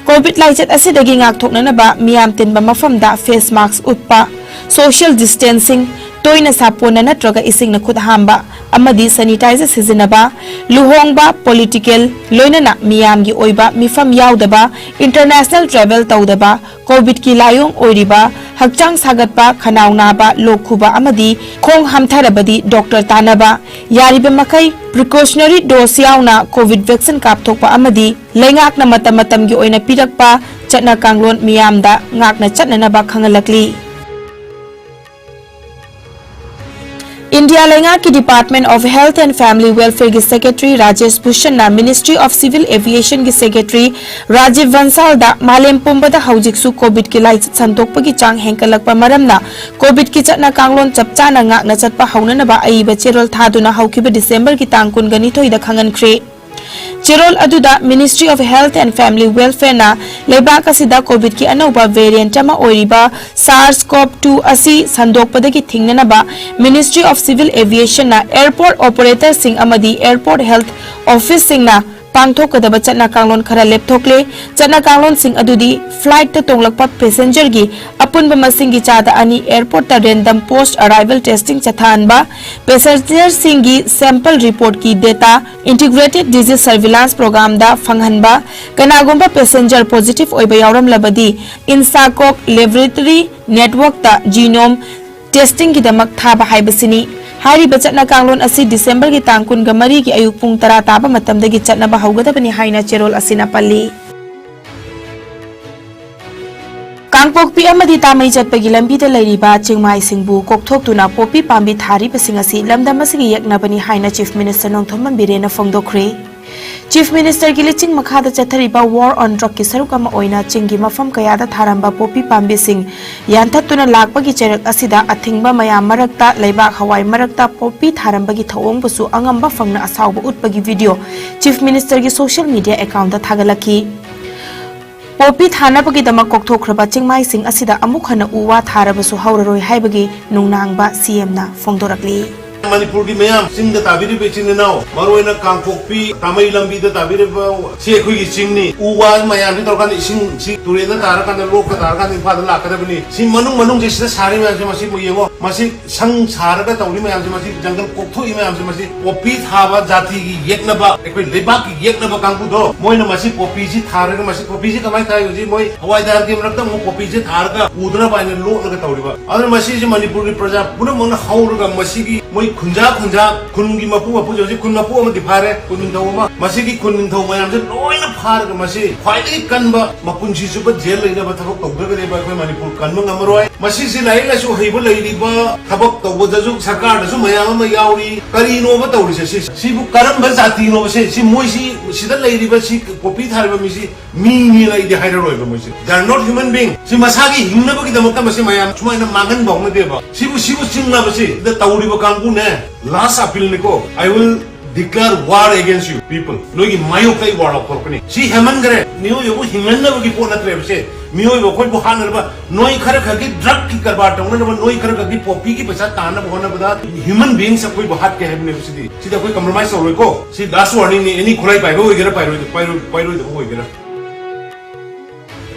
COVID ꯂꯥꯏꯆꯠ ꯑꯁꯤꯗꯒꯤ ꯉꯥꯛꯊꯣꯛꯅꯅꯕ ꯃꯤꯌꯥꯝ ꯇꯤꯟꯕ ꯃꯐꯝꯗ face mask ꯎꯞꯄ, social distancing, ꯇꯣꯏꯅ ꯁꯥꯄꯣꯟꯅ ꯅꯠꯇ꯭ꯔꯒ ꯏꯁꯤꯡꯅ ꯈꯨꯠ ꯍꯥꯝꯕ ꯑꯃꯗꯤ sanitizer ꯁꯤꯖꯤꯟꯅꯕ, ꯂꯨꯍꯣꯡꯕ, political, ꯂꯣꯏꯅꯅ ꯃꯤꯌꯥꯝꯒꯤ ꯑꯣꯏꯕ ꯃꯤꯐꯝ ꯌꯥꯎꯗꯕ, international travel ꯇꯧꯗꯕ, COVIDꯀꯤ ꯂꯥꯏꯑꯣꯡ ꯑꯣꯏꯔꯤꯕ, ꯍꯛꯆꯥꯡ ꯁꯥꯒꯠꯄ, ꯈꯅꯥꯎ ꯅꯥꯕ, ꯂꯣꯛ ꯈꯨꯕ ꯑꯃꯗꯤ ꯈꯣꯡ ꯍꯥꯝꯊꯔꯕꯗꯤ doctor ꯇꯥꯟꯅꯕ, ꯌꯥꯔꯤꯕ ꯃꯈꯩ precautionary dose ꯌꯥꯎꯅ COVID vaccine ꯀꯥꯞꯊꯣꯛꯄ ꯑꯃꯗꯤ ꯂꯩꯉꯥꯛꯅ ꯃꯇꯝ ꯃꯇꯝꯒꯤ ꯑꯣꯏꯅ ꯄꯤꯔꯛꯄ ꯆꯠꯅ ꯀꯥꯡꯂꯣꯟ ꯃꯤꯌꯥꯝꯗ ꯉꯥꯛꯅ ꯆꯠꯅꯅꯕ ꯈꯪꯍꯜꯂꯛꯂꯤ꯫ ꯏꯟꯗꯤꯌꯥ ꯂꯩꯉꯥꯛꯀꯤ Department of Health and Family Welfareꯒꯤ Secretary ꯔꯥꯖꯦꯁ ꯚꯨꯁꯟꯅ Ministry of Civil Aviationꯒꯤ Secretary ꯔꯥꯖꯤꯕ ꯕꯟꯁꯥꯜꯗ ꯃꯥꯂꯦꯝ ꯄꯨꯝꯕꯗ ꯍꯧꯖꯤꯛꯁꯨ COVIDꯀꯤ ꯂꯥꯏꯆꯠ ꯁꯟꯗꯣꯛꯄꯒꯤ ꯆꯥꯡ ꯍꯦꯟꯒꯠꯂꯛꯄ ꯃꯔꯝꯅ COVIDꯀꯤ ꯆꯠꯅ ꯀꯥꯡꯂꯣꯟ ꯆꯞ ꯆꯥꯅ ꯉꯥꯛꯅ ꯆꯠꯄ ꯍꯧꯅꯅꯕ ꯑꯏꯕ ꯆꯦꯔꯣꯜ ꯊꯥꯗꯨꯅ ꯍꯧꯈꯤꯕ Decemberꯒꯤ ꯇꯥꯡ ꯀꯨꯟꯒ ꯅꯤꯊꯣꯏꯗ ꯈꯪꯍꯟꯈ꯭ꯔꯦ꯫ ꯆꯦꯔꯣꯜ ꯑꯗꯨꯗ Ministry of Health and Family Welfareꯅ ꯂꯩꯕꯥꯛ ꯑꯁꯤꯗ COVIDꯀꯤ ꯑꯅꯧꯕ variant ꯑꯃ ꯑꯣꯏꯔꯤꯕ SARS-CoV two ꯑꯁꯤ ꯁꯟꯗꯣꯛꯄꯗꯒꯤ ꯊꯤꯡꯅꯅꯕ Ministry of Civil Aviationꯅ airport operatorꯁꯤꯡ ꯑꯃꯗꯤ airport health officeꯁꯤꯡꯅ ꯄꯥꯡꯊꯣꯛꯀꯗꯕ ꯆꯠꯅ ꯀꯥꯡꯂꯣꯟ ꯈꯔ ꯂꯦꯞꯊꯣꯛꯂꯦ꯫ ꯆꯠꯅ ꯀꯥꯡꯂꯣꯟꯁꯤꯡ ꯑꯗꯨꯗꯤ flightꯇ ꯇꯣꯡꯂꯛꯄ passengerꯒꯤ ꯑꯄꯨꯟꯕ ꯃꯁꯤꯡꯒꯤ ꯆꯥꯗ ꯑꯅꯤ airportꯇ random post arrival testing ꯆꯠꯊꯍꯟꯕ, passengerꯁꯤꯡꯒꯤ sample reportꯀꯤ data Integrated Disease Surveillance Programꯗ ꯐꯪꯍꯟꯕ, ꯀꯅꯥꯒꯨꯝꯕ passenger positive ꯑꯣꯏꯕ ꯌꯥꯎꯔꯝꯂꯕꯗꯤ INSACOG laboratory networkꯇ genome testingꯒꯤꯗꯃꯛ ꯊꯥꯕ ꯍꯥꯏꯕꯁꯤꯅꯤ꯫ ꯍꯥꯏꯔꯤꯕ ꯆꯠꯅ ꯀꯥꯡꯂꯣꯟ ꯑꯁꯤ Decemberꯒꯤ ꯇꯥꯡ ꯀꯨꯟꯒ ꯃꯔꯤꯒꯤ ꯑꯌꯨꯛ ꯄꯨꯡ ꯇꯔꯥ ꯇꯥꯕ ꯃꯇꯝꯗꯒꯤ ꯆꯠꯅꯕ ꯍꯧꯒꯗꯕꯅꯤ ꯍꯥꯏꯅ ꯆꯦꯔꯣꯜ ꯑꯁꯤꯅ ꯄꯜꯂꯤ꯫ ꯀꯥꯡꯄꯣꯛꯄꯤ ꯑꯃꯗꯤ ꯇꯥꯃꯩ ꯆꯠꯄꯒꯤ ꯂꯝꯕꯤꯗ ꯂꯩꯔꯤꯕ ꯆꯤꯡꯃꯥꯏꯁꯤꯡꯕꯨ ꯀꯣꯛꯊꯣꯛꯇꯨꯅ ꯄꯣꯄꯤ ꯄꯥꯝꯕꯤ ꯊꯥꯔꯤꯕꯁꯤꯡ ꯑꯁꯤ ꯂꯝꯗꯝ ꯑꯁꯤꯒꯤ ꯌꯦꯛꯅꯕꯅꯤ ꯍꯥꯏꯅ Chief Minister Nongthombam ꯕꯤꯔꯦꯟꯅ ꯐꯣꯡꯗꯣꯛꯈ꯭ꯔꯦ꯫ Chief Minister ꯒꯤ ꯂꯤꯆꯤꯡ ꯃꯈꯥꯗ ꯆꯠꯊꯔꯤꯕ War on Drug ꯀꯤ ꯁꯔꯨꯛ ꯑꯃ ꯑꯣꯏꯅ ꯆꯤꯡꯒꯤ ꯃꯐꯝ ꯀꯌꯥꯗ ꯊꯥꯔꯝꯕ ꯄꯣꯄꯤ ꯄꯥꯝꯕꯤꯁꯤꯡ ꯌꯥꯟꯊꯠꯇꯨꯅ ꯂꯥꯛꯄꯒꯤ ꯆꯩꯔꯛ ꯑꯁꯤꯗ ꯑꯊꯤꯡꯕ ꯃꯌꯥꯝ ꯃꯔꯛꯇ, ꯂꯩꯕꯥꯛ ꯍꯋꯥꯏ ꯃꯔꯛꯇ ꯄꯣꯄꯤ ꯊꯥꯔꯝꯕꯒꯤ ꯊꯧꯑꯣꯡꯕꯨꯁꯨ ꯑꯉꯝꯕ ꯐꯪꯅ ꯑꯁꯥꯎꯕ ꯎꯠꯄꯒꯤ video Chief Minister ꯒꯤ social media account ꯇ ꯊꯥꯒꯠꯂꯛꯈꯤ꯫ ꯄꯣꯄꯤ ꯊꯥꯅꯕꯒꯤꯗꯃꯛ ꯀꯣꯛꯊꯣꯛꯈ꯭ꯔꯕ ꯆꯤꯡꯃꯥꯏꯁꯤꯡ ꯑꯁꯤꯗ ꯑꯃꯨꯛ ꯍꯟꯅ ꯎ ꯋꯥ ꯊꯥꯔꯕꯁꯨ ꯍꯧꯔꯔꯣꯏ ꯍꯥꯏꯕꯒꯤ ꯅꯨꯡꯅꯥꯡꯕ C M ꯅ ꯐꯣꯡꯗꯣꯔꯛꯂꯤ꯫ ꯃꯅꯤꯄꯨꯔꯒꯤ ꯃꯌꯥꯝ, ꯆꯤꯡꯗ ꯇꯥꯕꯤꯔꯤꯕ ꯏꯆꯤꯟ ꯏꯅꯥꯎ, ꯃꯔꯨꯑꯣꯏꯅ ꯀꯥꯡꯄꯣꯛꯄꯤ, ꯇꯥꯃꯩ ꯂꯝꯕꯤꯗ ꯇꯥꯕꯤꯔꯤꯕ ꯁꯤ ꯑꯩꯈꯣꯏꯒꯤ ꯆꯤꯡꯅꯤ꯫ ꯎ ꯋꯥ ꯃꯌꯥꯝꯁꯤ ꯇꯧꯔꯀꯥꯟꯗ ꯏꯁꯤꯡ ꯁꯤ ꯇꯨꯔꯦꯜꯗ ꯇꯥꯔꯀꯥꯟꯗ, ꯂꯣꯛꯇ ꯇꯥꯔꯀꯥꯟꯗ ꯏꯝꯐꯥꯜꯗ ꯂꯥꯛꯀꯗꯕꯅꯤ꯫ ꯁꯤ ꯃꯅꯨꯡ ꯃꯅꯨꯡꯁꯦ ꯁꯤꯗ ꯁꯥꯔꯤ ꯃꯌꯥꯝꯁꯦ ꯃꯁꯤ ꯑꯃꯨꯛ ꯌꯦꯡꯉꯣ꯫ ꯃꯁꯤ ꯁꯪ ꯁꯥꯔꯒ ꯇꯧꯔꯤ ꯃꯌꯥꯝꯁꯦ, ꯃꯁꯤ ꯖꯪꯒꯜ ꯀꯣꯛꯊꯣꯛꯏ ꯃꯌꯥꯝꯁꯦ, ꯃꯁꯤ ꯄꯣꯄꯤ ꯊꯥꯕ ꯖꯥꯇꯤꯒꯤ ꯌꯦꯛꯅꯕ, ꯑꯩꯈꯣꯏ ꯂꯩꯕꯥꯛꯀꯤ ꯌꯦꯛꯅꯕ ꯀꯥꯡꯕꯨꯗꯣ, ꯃꯣꯏꯅ ꯃꯁꯤ ꯄꯣꯄꯤꯁꯤ ꯊꯥꯔꯒ, ꯃꯁꯤ ꯄꯣꯄꯤꯁꯤ ꯀꯃꯥꯏꯅ ꯊꯥꯏ? ꯍꯧꯖꯤꯛ ꯃꯣꯏ ꯍꯋꯥꯏ ꯊꯔꯥꯛꯀꯤ ꯃꯔꯛꯇ ꯑꯃꯨꯛ ꯄꯣꯄꯤꯁꯤ ꯊꯥꯔꯒ ꯎꯗꯅꯕ ꯍꯥꯏꯅ ꯂꯣꯠꯂꯒ ꯇꯧꯔꯤꯕ꯫ ꯑꯗꯨꯅ ꯃꯁꯤꯁꯤ ꯃꯅꯤꯄꯨꯔꯒꯤ ꯄ꯭ꯔꯖꯥ ꯄꯨꯝꯅꯃꯛꯅ ꯍꯧꯔꯒ ꯃꯁꯤꯒꯤ ꯃꯣꯏ ꯈꯨꯟꯖꯥ ꯈꯨꯟꯖꯥ, ꯈꯨꯟꯒꯤ ꯃꯄꯨ ꯃꯄꯨꯁꯦ, ꯍꯧꯖꯤꯛ ꯈꯨꯟ ꯃꯄꯨ ꯑꯃꯗꯤ ꯐꯥꯔꯦ, ꯈꯨꯟ ꯅꯤꯡꯊꯧ ꯑꯃ, ꯃꯁꯤꯒꯤ ꯈꯨꯟ ꯅꯤꯡꯊꯧ ꯃꯌꯥꯝꯁꯦ ꯂꯣꯏꯅ ꯐꯥꯔꯒ ꯃꯁꯤ ꯈ꯭ꯋꯥꯏꯗꯒꯤ ꯀꯟꯕ, ꯃꯄꯨꯟꯁꯤ ꯆꯨꯞꯄ ꯖꯦꯜ ꯂꯩꯅꯕ ꯊꯕꯛ ꯇꯧꯗ꯭ꯔꯒꯗꯤ ꯑꯩꯈꯣꯏ ꯃꯅꯤꯄꯨꯔ ꯀꯟꯕ ꯉꯝꯃꯔꯣꯏ꯫ ꯃꯁꯤꯁꯤ ꯂꯥꯏꯔꯤꯛ ꯂꯥꯏꯁꯨ ꯍꯩꯕ ꯂꯩꯔꯤꯕ ꯊꯕꯛ ꯇꯧꯕꯗꯁꯨ, ꯁꯔꯀꯥꯔꯗꯁꯨ ꯃꯌꯥꯝ ꯑꯃ ꯌꯥꯎꯔꯤ꯫ ꯀꯔꯤꯅꯣꯕ ꯇꯧꯔꯤꯁꯦ? ꯁꯤ, ꯁꯤꯕꯨ ꯀꯔꯝꯕ ꯖꯥꯇꯤꯅꯣꯕ? ꯁꯤ, ꯁꯤ ꯃꯣꯏꯁꯤ, ꯁꯤꯗ ꯂꯩꯔꯤꯕ ꯁꯤ ꯄꯣꯄꯤ ꯊꯥꯔꯤꯕ ꯃꯤꯁꯤ ꯃꯤꯅꯦꯅ ꯑꯩꯗꯤ ꯍꯥꯏꯔꯔꯣꯏꯕ ꯃꯣꯏꯁꯦ꯫ They are not human being. ꯁꯤ ꯃꯁꯥꯒꯤ ꯍꯤꯡꯅꯕꯒꯤꯗꯃꯛꯇ ꯃꯁꯤ ꯃꯌꯥꯝ ꯁꯨꯃꯥꯏꯅ ꯃꯥꯡꯍꯟꯕ ꯍꯧꯅꯗꯦꯕ꯫ ꯁꯤꯕꯨ, ꯁꯤꯕꯨ ꯆꯤꯡꯅꯕꯁꯤ ꯁꯤꯗ ꯇꯧꯔꯤꯕ ꯀꯥꯡꯕꯨꯅꯦ, last appeal ꯅꯤꯀꯣ꯫ I will declare war against you people. ꯅꯣꯏꯒꯤ ꯃꯥꯌꯣꯛꯇ ꯑꯩ war ꯂꯧꯊꯣꯔꯛꯀꯅꯤ꯫ ꯁꯤ ꯍꯦꯟꯃꯟꯈ꯭ꯔꯦ꯫ ꯃꯤꯑꯣꯏꯕꯕꯨ ꯍꯤꯡꯍꯟꯅꯕꯒꯤ ꯄꯣꯠ ꯅꯠꯇ꯭ꯔꯦꯕ ꯁꯦ꯫ ꯃꯤꯑꯣꯏꯕ ꯑꯩꯈꯣꯏꯕꯨ ꯍꯥꯠꯅꯅꯕ, ꯅꯣꯏ ꯈꯔ ꯈꯛꯀꯤ drug ꯀꯤ ꯀꯔꯕꯥꯔ ꯇꯧꯅꯅꯕ, ꯅꯣꯏ ꯈꯔ ꯈꯛꯀꯤ ꯄꯣꯄꯤꯒꯤ ꯄꯩꯁꯥ ꯇꯥꯟꯅꯕ ꯍꯣꯠꯅꯕꯗ human beings ꯑꯩꯈꯣꯏꯕꯨ ꯍꯥꯠꯀꯦ ꯍꯥꯏꯕꯅꯦꯕ ꯁꯤꯗꯤ꯫ ꯁꯤꯗꯤ ꯑꯩꯈꯣꯏ compromise ꯇꯧꯔꯣꯏꯀꯣ꯫ ꯁꯤ last warning ꯅꯤ꯫ Any ꯈꯨꯠꯂꯥꯏ ꯄꯥꯏꯕ ꯑꯣꯏꯒꯦꯔꯥ, ꯄꯥꯏꯔꯣꯏ-, ꯄꯥꯏꯔꯣꯏ-, ꯄꯥꯏꯔꯣꯏꯗꯕ ꯑꯣꯏꯒꯦꯔꯥ꯫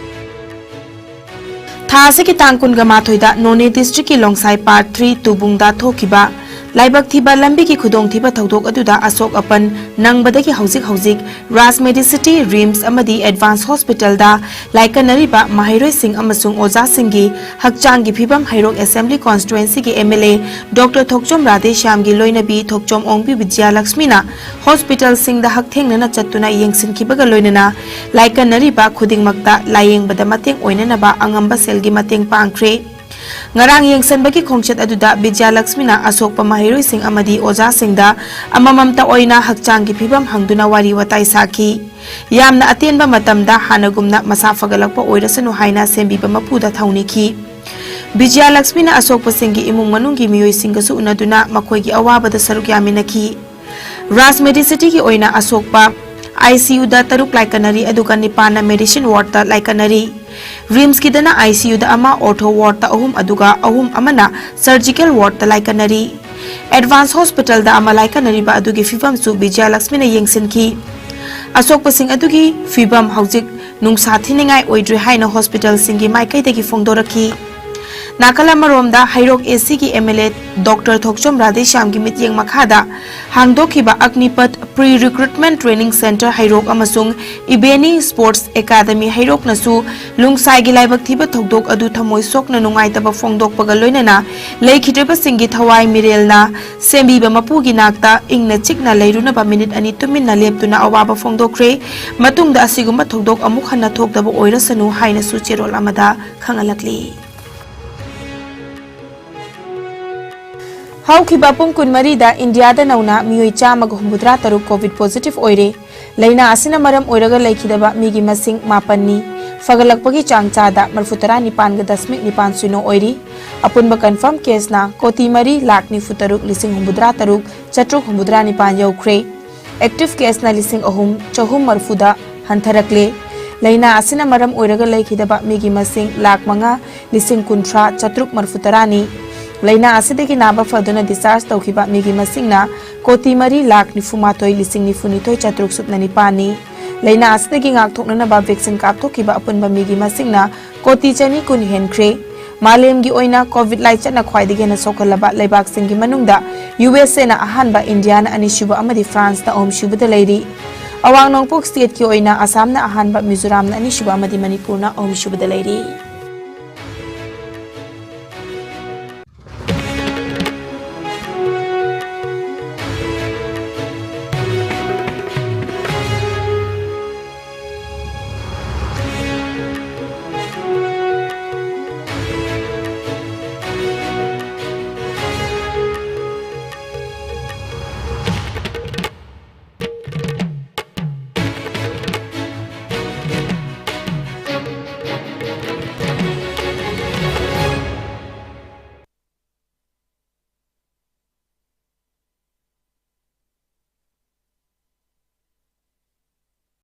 ꯊꯥ ꯑꯁꯤꯒꯤ ꯇꯥꯡ ꯀꯨꯟꯒ ꯃꯥꯊꯣꯏꯗ ꯅꯣꯅꯦ district ꯀꯤ ꯂꯣꯡꯁꯥꯏ Part three ꯇꯨꯕꯨꯡꯗ ꯊꯣꯛꯈꯤꯕ ꯂꯥꯏꯕꯛ ꯊꯤꯕ ꯂꯝꯕꯤꯒꯤ ꯈꯨꯗꯣꯡꯊꯤꯕ ꯊꯧꯗꯣꯛ ꯑꯗꯨꯗ ꯑꯁꯣꯛ ꯑꯄꯟ ꯅꯪꯕꯗꯒꯤ ꯍꯧꯖꯤꯛ ꯍꯧꯖꯤꯛ ꯔꯥꯖ ꯃꯦꯗꯤꯁꯤꯇꯤ, ꯔꯤꯝꯁ ꯑꯃꯗꯤ ꯑꯦꯗꯚꯥꯟꯁ ꯍꯣꯁꯄꯤꯇꯥꯜꯗ ꯂꯥꯏꯀꯠꯅꯔꯤꯕ ꯃꯍꯩꯔꯣꯏꯁꯤꯡ ꯑꯃꯁꯨꯡ ꯑꯣꯖꯥꯁꯤꯡꯒꯤ ꯍꯛꯆꯥꯡꯒꯤ ꯐꯤꯕꯝ ꯍꯩꯔꯣꯛ ꯑꯦꯁꯦꯝꯕ꯭ꯂꯤ ꯀꯣꯟꯁꯇꯤꯇ꯭ꯋꯦꯟꯁꯤꯒꯤ M L A doctor Thokchom ꯔꯥꯙꯦꯁ꯭ꯌꯥꯝꯒꯤ ꯂꯣꯏꯅꯕꯤ ꯊꯣꯛꯆꯣꯝ ꯑꯣꯡꯕꯤ ꯕꯤꯖꯌꯂꯛꯁꯃꯤꯅ ꯍꯣꯁꯄꯤꯇꯥꯜꯁꯤꯡꯗ ꯍꯛꯊꯦꯡꯅꯅ ꯆꯠꯇꯨꯅ ꯌꯦꯡꯁꯤꯟꯈꯤꯕꯒ ꯂꯣꯏꯅꯅ ꯂꯥꯏꯀꯠꯅꯔꯤꯕ ꯈꯨꯗꯤꯡꯃꯛꯇ ꯂꯥꯌꯦꯡꯕꯗ ꯃꯇꯦꯡ ꯑꯣꯏꯅꯅꯕ ꯑꯉꯝꯕ ꯁꯦꯜꯒꯤ ꯃꯇꯦꯡ ꯄꯥꯡꯈ꯭ꯔꯦ꯫ ꯉꯔꯥꯡ ꯌꯦꯡꯁꯤꯟꯕꯒꯤ ꯈꯣꯡꯆꯠ ꯑꯗꯨꯗ ꯕꯤꯖꯌꯂꯛꯁꯃꯤꯅ ꯑꯁꯣꯛꯄ ꯃꯍꯩꯔꯣꯏꯁꯤꯡ ꯑꯃꯗꯤ ꯑꯣꯖꯥꯁꯤꯡꯗ ꯑꯃꯃꯝꯇ ꯑꯣꯏꯅ ꯍꯛꯆꯥꯡꯒꯤ ꯐꯤꯕꯝ ꯍꯪꯗꯨꯅ ꯋꯥꯔꯤ ꯋꯥꯇꯥꯏ ꯁꯥꯈꯤ꯫ ꯌꯥꯝꯅ ꯑꯇꯦꯟꯕ ꯃꯇꯝꯗ ꯍꯥꯟꯅꯒꯨꯝꯅ ꯃꯁꯥ ꯐꯒꯠꯂꯛꯄ ꯑꯣꯏꯔꯁꯅꯨ ꯍꯥꯏꯅ ꯁꯦꯝꯕꯤꯕ ꯃꯄꯨꯗ ꯊꯧꯅꯤꯈꯤ꯫ ꯕꯤꯖꯌꯂꯛꯁꯃꯤꯅ ꯑꯁꯣꯛꯄꯁꯤꯡꯒꯤ ꯏꯃꯨꯡ ꯃꯅꯨꯡꯒꯤ ꯃꯤꯑꯣꯏꯁꯤꯡꯒꯁꯨ ꯎꯅꯗꯨꯅ ꯃꯈꯣꯏꯒꯤ ꯑꯋꯥꯕꯗ ꯁꯔꯨꯛ ꯌꯥꯃꯤꯟꯅꯈꯤ꯫ ꯔꯥꯖ ꯃꯦꯗꯤꯁꯤꯇꯤꯒꯤ ꯑꯣꯏꯅ ꯑꯁꯣꯛꯄ ꯑꯥꯏ ꯁꯤ ꯌꯨꯗ ꯇꯔꯨꯛ ꯂꯥꯏꯀꯠꯅꯔꯤ, ꯑꯗꯨꯒ ꯅꯤꯄꯥꯟꯅ ꯃꯦꯗꯤꯁꯤꯟ ꯋꯥꯔꯗꯇ ꯂꯥꯏꯀꯠꯅꯔꯤ꯫ ꯔꯤꯝꯁꯀꯤꯗꯅ ꯑꯥꯏ ꯁꯤ ꯌꯨꯗ ꯑꯃ, ꯑꯣꯔꯊꯣ ꯋꯥꯔꯗꯇ ꯑꯍꯨꯝ, ꯑꯗꯨꯒ ꯑꯍꯨꯝ ꯑꯃꯅ ꯁꯔꯖꯤꯀꯦꯜ ꯋꯥꯔꯗꯇ ꯂꯥꯏꯀꯠꯅꯔꯤ꯫ ꯑꯦꯗꯚꯥꯟꯁ ꯍꯣꯁꯄꯤꯇꯥꯜꯗ ꯑꯃ ꯂꯥꯏꯀꯠꯅꯔꯤꯕ ꯑꯗꯨꯒꯤ ꯐꯤꯕꯝꯁꯨ ꯕꯤꯖꯌꯂꯛꯁꯃꯤꯅ ꯌꯦꯡꯁꯤꯟꯈꯤ꯫ ꯑꯁꯣꯛꯄꯁꯤꯡ ꯑꯗꯨꯒꯤ ꯐꯤꯕꯝ ꯍꯧꯖꯤꯛ ꯅꯨꯡꯁꯥ ꯊꯤꯅꯤꯡꯉꯥꯏ ꯑꯣꯏꯗ꯭ꯔꯤ ꯍꯥꯏꯅ ꯍꯣꯁꯄꯤꯇꯥꯜꯁꯤꯡꯒꯤ ꯃꯥꯏꯀꯩꯗꯒꯤ ꯐꯣꯡꯗꯣꯔꯛꯈꯤ꯫ ꯅꯥꯀꯜ ꯑꯃꯔꯣꯝꯗ ꯍꯩꯔꯣꯛ ꯑꯦ ꯁꯤꯒꯤ M L A doctor Thokchom ꯔꯥꯙꯦꯁ꯭ꯌꯥꯝꯒꯤ ꯃꯤꯠꯌꯦꯡ ꯃꯈꯥꯗ ꯍꯥꯡꯗꯣꯛꯈꯤꯕ ꯑꯒꯅꯤꯄꯊ ꯄ꯭ꯔꯤ ꯔꯤꯀ꯭ꯔꯨꯠꯃꯦꯟꯠ ꯇ꯭ꯔꯦꯅꯤꯡ ꯁꯦꯟꯇꯔ ꯍꯩꯔꯣꯛ ꯑꯃꯁꯨꯡ ꯏꯕꯦꯅꯤ ꯁ꯭ꯄꯣꯔꯠꯁ ꯑꯦꯀꯥꯗꯃꯤ ꯍꯩꯔꯣꯛꯅꯁꯨ ꯂꯨꯡꯁꯥꯏꯒꯤ ꯂꯥꯏꯕꯛ ꯊꯤꯕ ꯊꯧꯗꯣꯛ ꯑꯗꯨ ꯊꯃꯣꯏ ꯁꯣꯛꯅ ꯅꯨꯡꯉꯥꯏꯇꯕ ꯐꯣꯡꯗꯣꯛꯄꯒ ꯂꯣꯏꯅꯅ ꯂꯩꯈꯤꯗ꯭ꯔꯕꯁꯤꯡꯒꯤ ꯊꯋꯥꯏ ꯃꯤꯔꯦꯜꯅ ꯁꯦꯝꯕꯤꯕ ꯃꯄꯨꯒꯤ ꯅꯥꯛꯇ ꯏꯪꯅ ꯆꯤꯛꯅ ꯂꯩꯔꯨꯅꯕ ꯃꯤꯅꯤꯠ ꯑꯅꯤ ꯇꯨꯃꯤꯟꯅ ꯂꯦꯞꯇꯨꯅ ꯑꯋꯥꯕ ꯐꯣꯡꯗꯣꯛꯈ꯭ꯔꯦ꯫ ꯃꯇꯨꯡꯗ ꯑꯁꯤꯒꯨꯝꯕ ꯊꯧꯗꯣꯛ ꯑꯃꯨꯛ ꯍꯟꯅ ꯊꯣꯛꯇꯕ ꯑꯣꯏꯔꯁꯅꯨ ꯍꯥꯏꯅꯁꯨ ꯆꯦꯔꯣꯜ ꯑꯃꯗ ꯈꯪꯍꯜꯂꯛꯂꯤ꯫ ꯍꯧꯈꯤꯕ ꯄꯨꯡ ꯀꯨꯟꯃꯔꯤꯗ ꯏꯟꯗꯤꯌꯥꯗ ꯅꯧꯅ ꯃꯤꯑꯣꯏ ꯆꯥꯝꯃꯒ ꯍꯨꯝꯐꯨꯇꯔꯥ ꯇꯔꯨꯛ ꯀꯣꯚꯤꯗ ꯄꯣꯖꯤꯇꯤꯚ ꯑꯣꯏꯔꯦ꯫ ꯂꯥꯏꯅꯥ ꯑꯁꯤꯅ ꯃꯔꯝ ꯑꯣꯏꯔꯒ ꯂꯩꯈꯤꯗꯕ ꯃꯤꯒꯤ ꯃꯁꯤꯡ ꯃꯥꯄꯟꯅꯤ꯫ ꯐꯒꯠꯂꯛꯄꯒꯤ ꯆꯥꯡ ꯆꯥꯗ ꯃꯔꯤꯐꯨꯇꯔꯥ ꯅꯤꯄꯥꯟꯒ ꯗꯁꯃꯤꯛ ꯅꯤꯄꯥꯟ ꯁꯤꯅꯣ ꯑꯣꯏꯔꯤ꯫ ꯑꯄꯨꯟꯕ ꯀꯟꯐꯥꯔꯝ ꯀꯦꯁꯅ ꯀꯣꯇꯤ ꯃꯔꯤ ꯂꯥꯈ ꯅꯤꯐꯨ ꯇꯔꯨꯛ ꯂꯤꯁꯤꯡ ꯍꯨꯝꯐꯨꯇꯔꯥ ꯇꯔꯨꯛ ꯆꯥꯇ꯭ꯔꯨꯛ ꯍꯨꯝꯐꯨꯇꯔꯥ ꯅꯤꯄꯥꯟ ꯌꯧꯈ꯭ꯔꯦ꯫ ꯑꯦꯛꯇꯤꯚ ꯀꯦꯁꯅ ꯂꯤꯁꯤꯡ ꯑꯍꯨꯝ ꯆꯍꯨꯝ ꯃꯔꯤꯐꯨꯗ ꯍꯟꯊꯔꯛꯂꯦ꯫ ꯂꯥꯏꯅꯥ ꯑꯁꯤꯅ ꯃꯔꯝ ꯑꯣꯏꯔꯒ ꯂꯩꯈꯤꯗꯕ ꯃꯤꯒꯤ ꯃꯁꯤꯡ ꯂꯥꯈ ꯃꯉꯥ ꯂꯤꯁꯤꯡ ꯀꯨꯟꯊ꯭ꯔꯥ ꯆꯥꯇ꯭ꯔꯨꯛ ꯃꯔꯤꯐꯨꯇꯔꯥꯅꯤ꯫ ꯂꯥꯏꯅꯥ ꯑꯁꯤꯗꯒꯤ ꯅꯥꯕ ꯐꯗꯨꯅ ꯗꯤꯁꯆꯥꯔꯖ ꯇꯧꯈꯤꯕ ꯃꯤꯒꯤ ꯃꯁꯤꯡꯅ ꯀꯣꯇꯤ ꯃꯔꯤ ꯂꯥꯈ ꯅꯤꯐꯨꯃꯥꯊꯣꯏ ꯂꯤꯁꯤꯡ ꯅꯤꯐꯨꯅꯤꯊꯣꯏ ꯆꯥꯇ꯭ꯔꯨꯛ ꯁꯨꯞꯅ ꯅꯤꯄꯥꯟꯅꯤ꯫ ꯂꯥꯏꯅꯥ ꯑꯁꯤꯗꯒꯤ ꯉꯥꯛꯊꯣꯛꯅꯅꯕ ꯚꯦꯛꯁꯤꯟ ꯀꯥꯞꯊꯣꯛꯈꯤꯕ ꯑꯄꯨꯟꯕ ꯃꯤꯒꯤ ꯃꯁꯤꯡꯅ ꯀꯣꯇꯤ ꯆꯅꯤ ꯀꯨꯟ ꯍꯦꯟꯈ꯭ꯔꯦ꯫ ꯃꯥꯂꯦꯝꯒꯤ ꯑꯣꯏꯅ ꯀꯣꯚꯤꯗ ꯂꯥꯏꯆꯠꯅ ꯈ꯭ꯋꯥꯏꯗꯒꯤ ꯍꯦꯟꯅ ꯁꯣꯛꯍꯜꯂꯕ ꯂꯩꯕꯥꯛꯁꯤꯡꯒꯤ ꯃꯅꯨꯡꯗ ꯌꯨ ꯑꯦꯁ ꯑꯦꯅ ꯑꯍꯥꯟꯕ, ꯏꯟꯗꯤꯌꯥꯅ ꯑꯅꯤꯁꯨꯕ ꯑꯃꯗꯤ ꯐ꯭ꯔꯥꯟꯁꯅ ꯑꯍꯨꯝꯁꯨꯕꯗ ꯂꯩꯔꯤ꯫ ꯑꯋꯥꯡ ꯅꯣꯡꯄꯣꯛ ꯁ꯭ꯇꯦꯠꯀꯤ ꯑꯣꯏꯅ ꯑꯁꯥꯝꯅ ꯑꯍꯥꯟꯕ, ꯃꯤꯖꯣꯔꯥꯝꯅ ꯑꯅꯤꯁꯨꯕ ꯑꯃꯗꯤ ꯃꯅꯤꯄꯨꯔꯅ ꯑꯍꯨꯝꯁꯨꯕꯗ ꯂꯩꯔꯤ꯫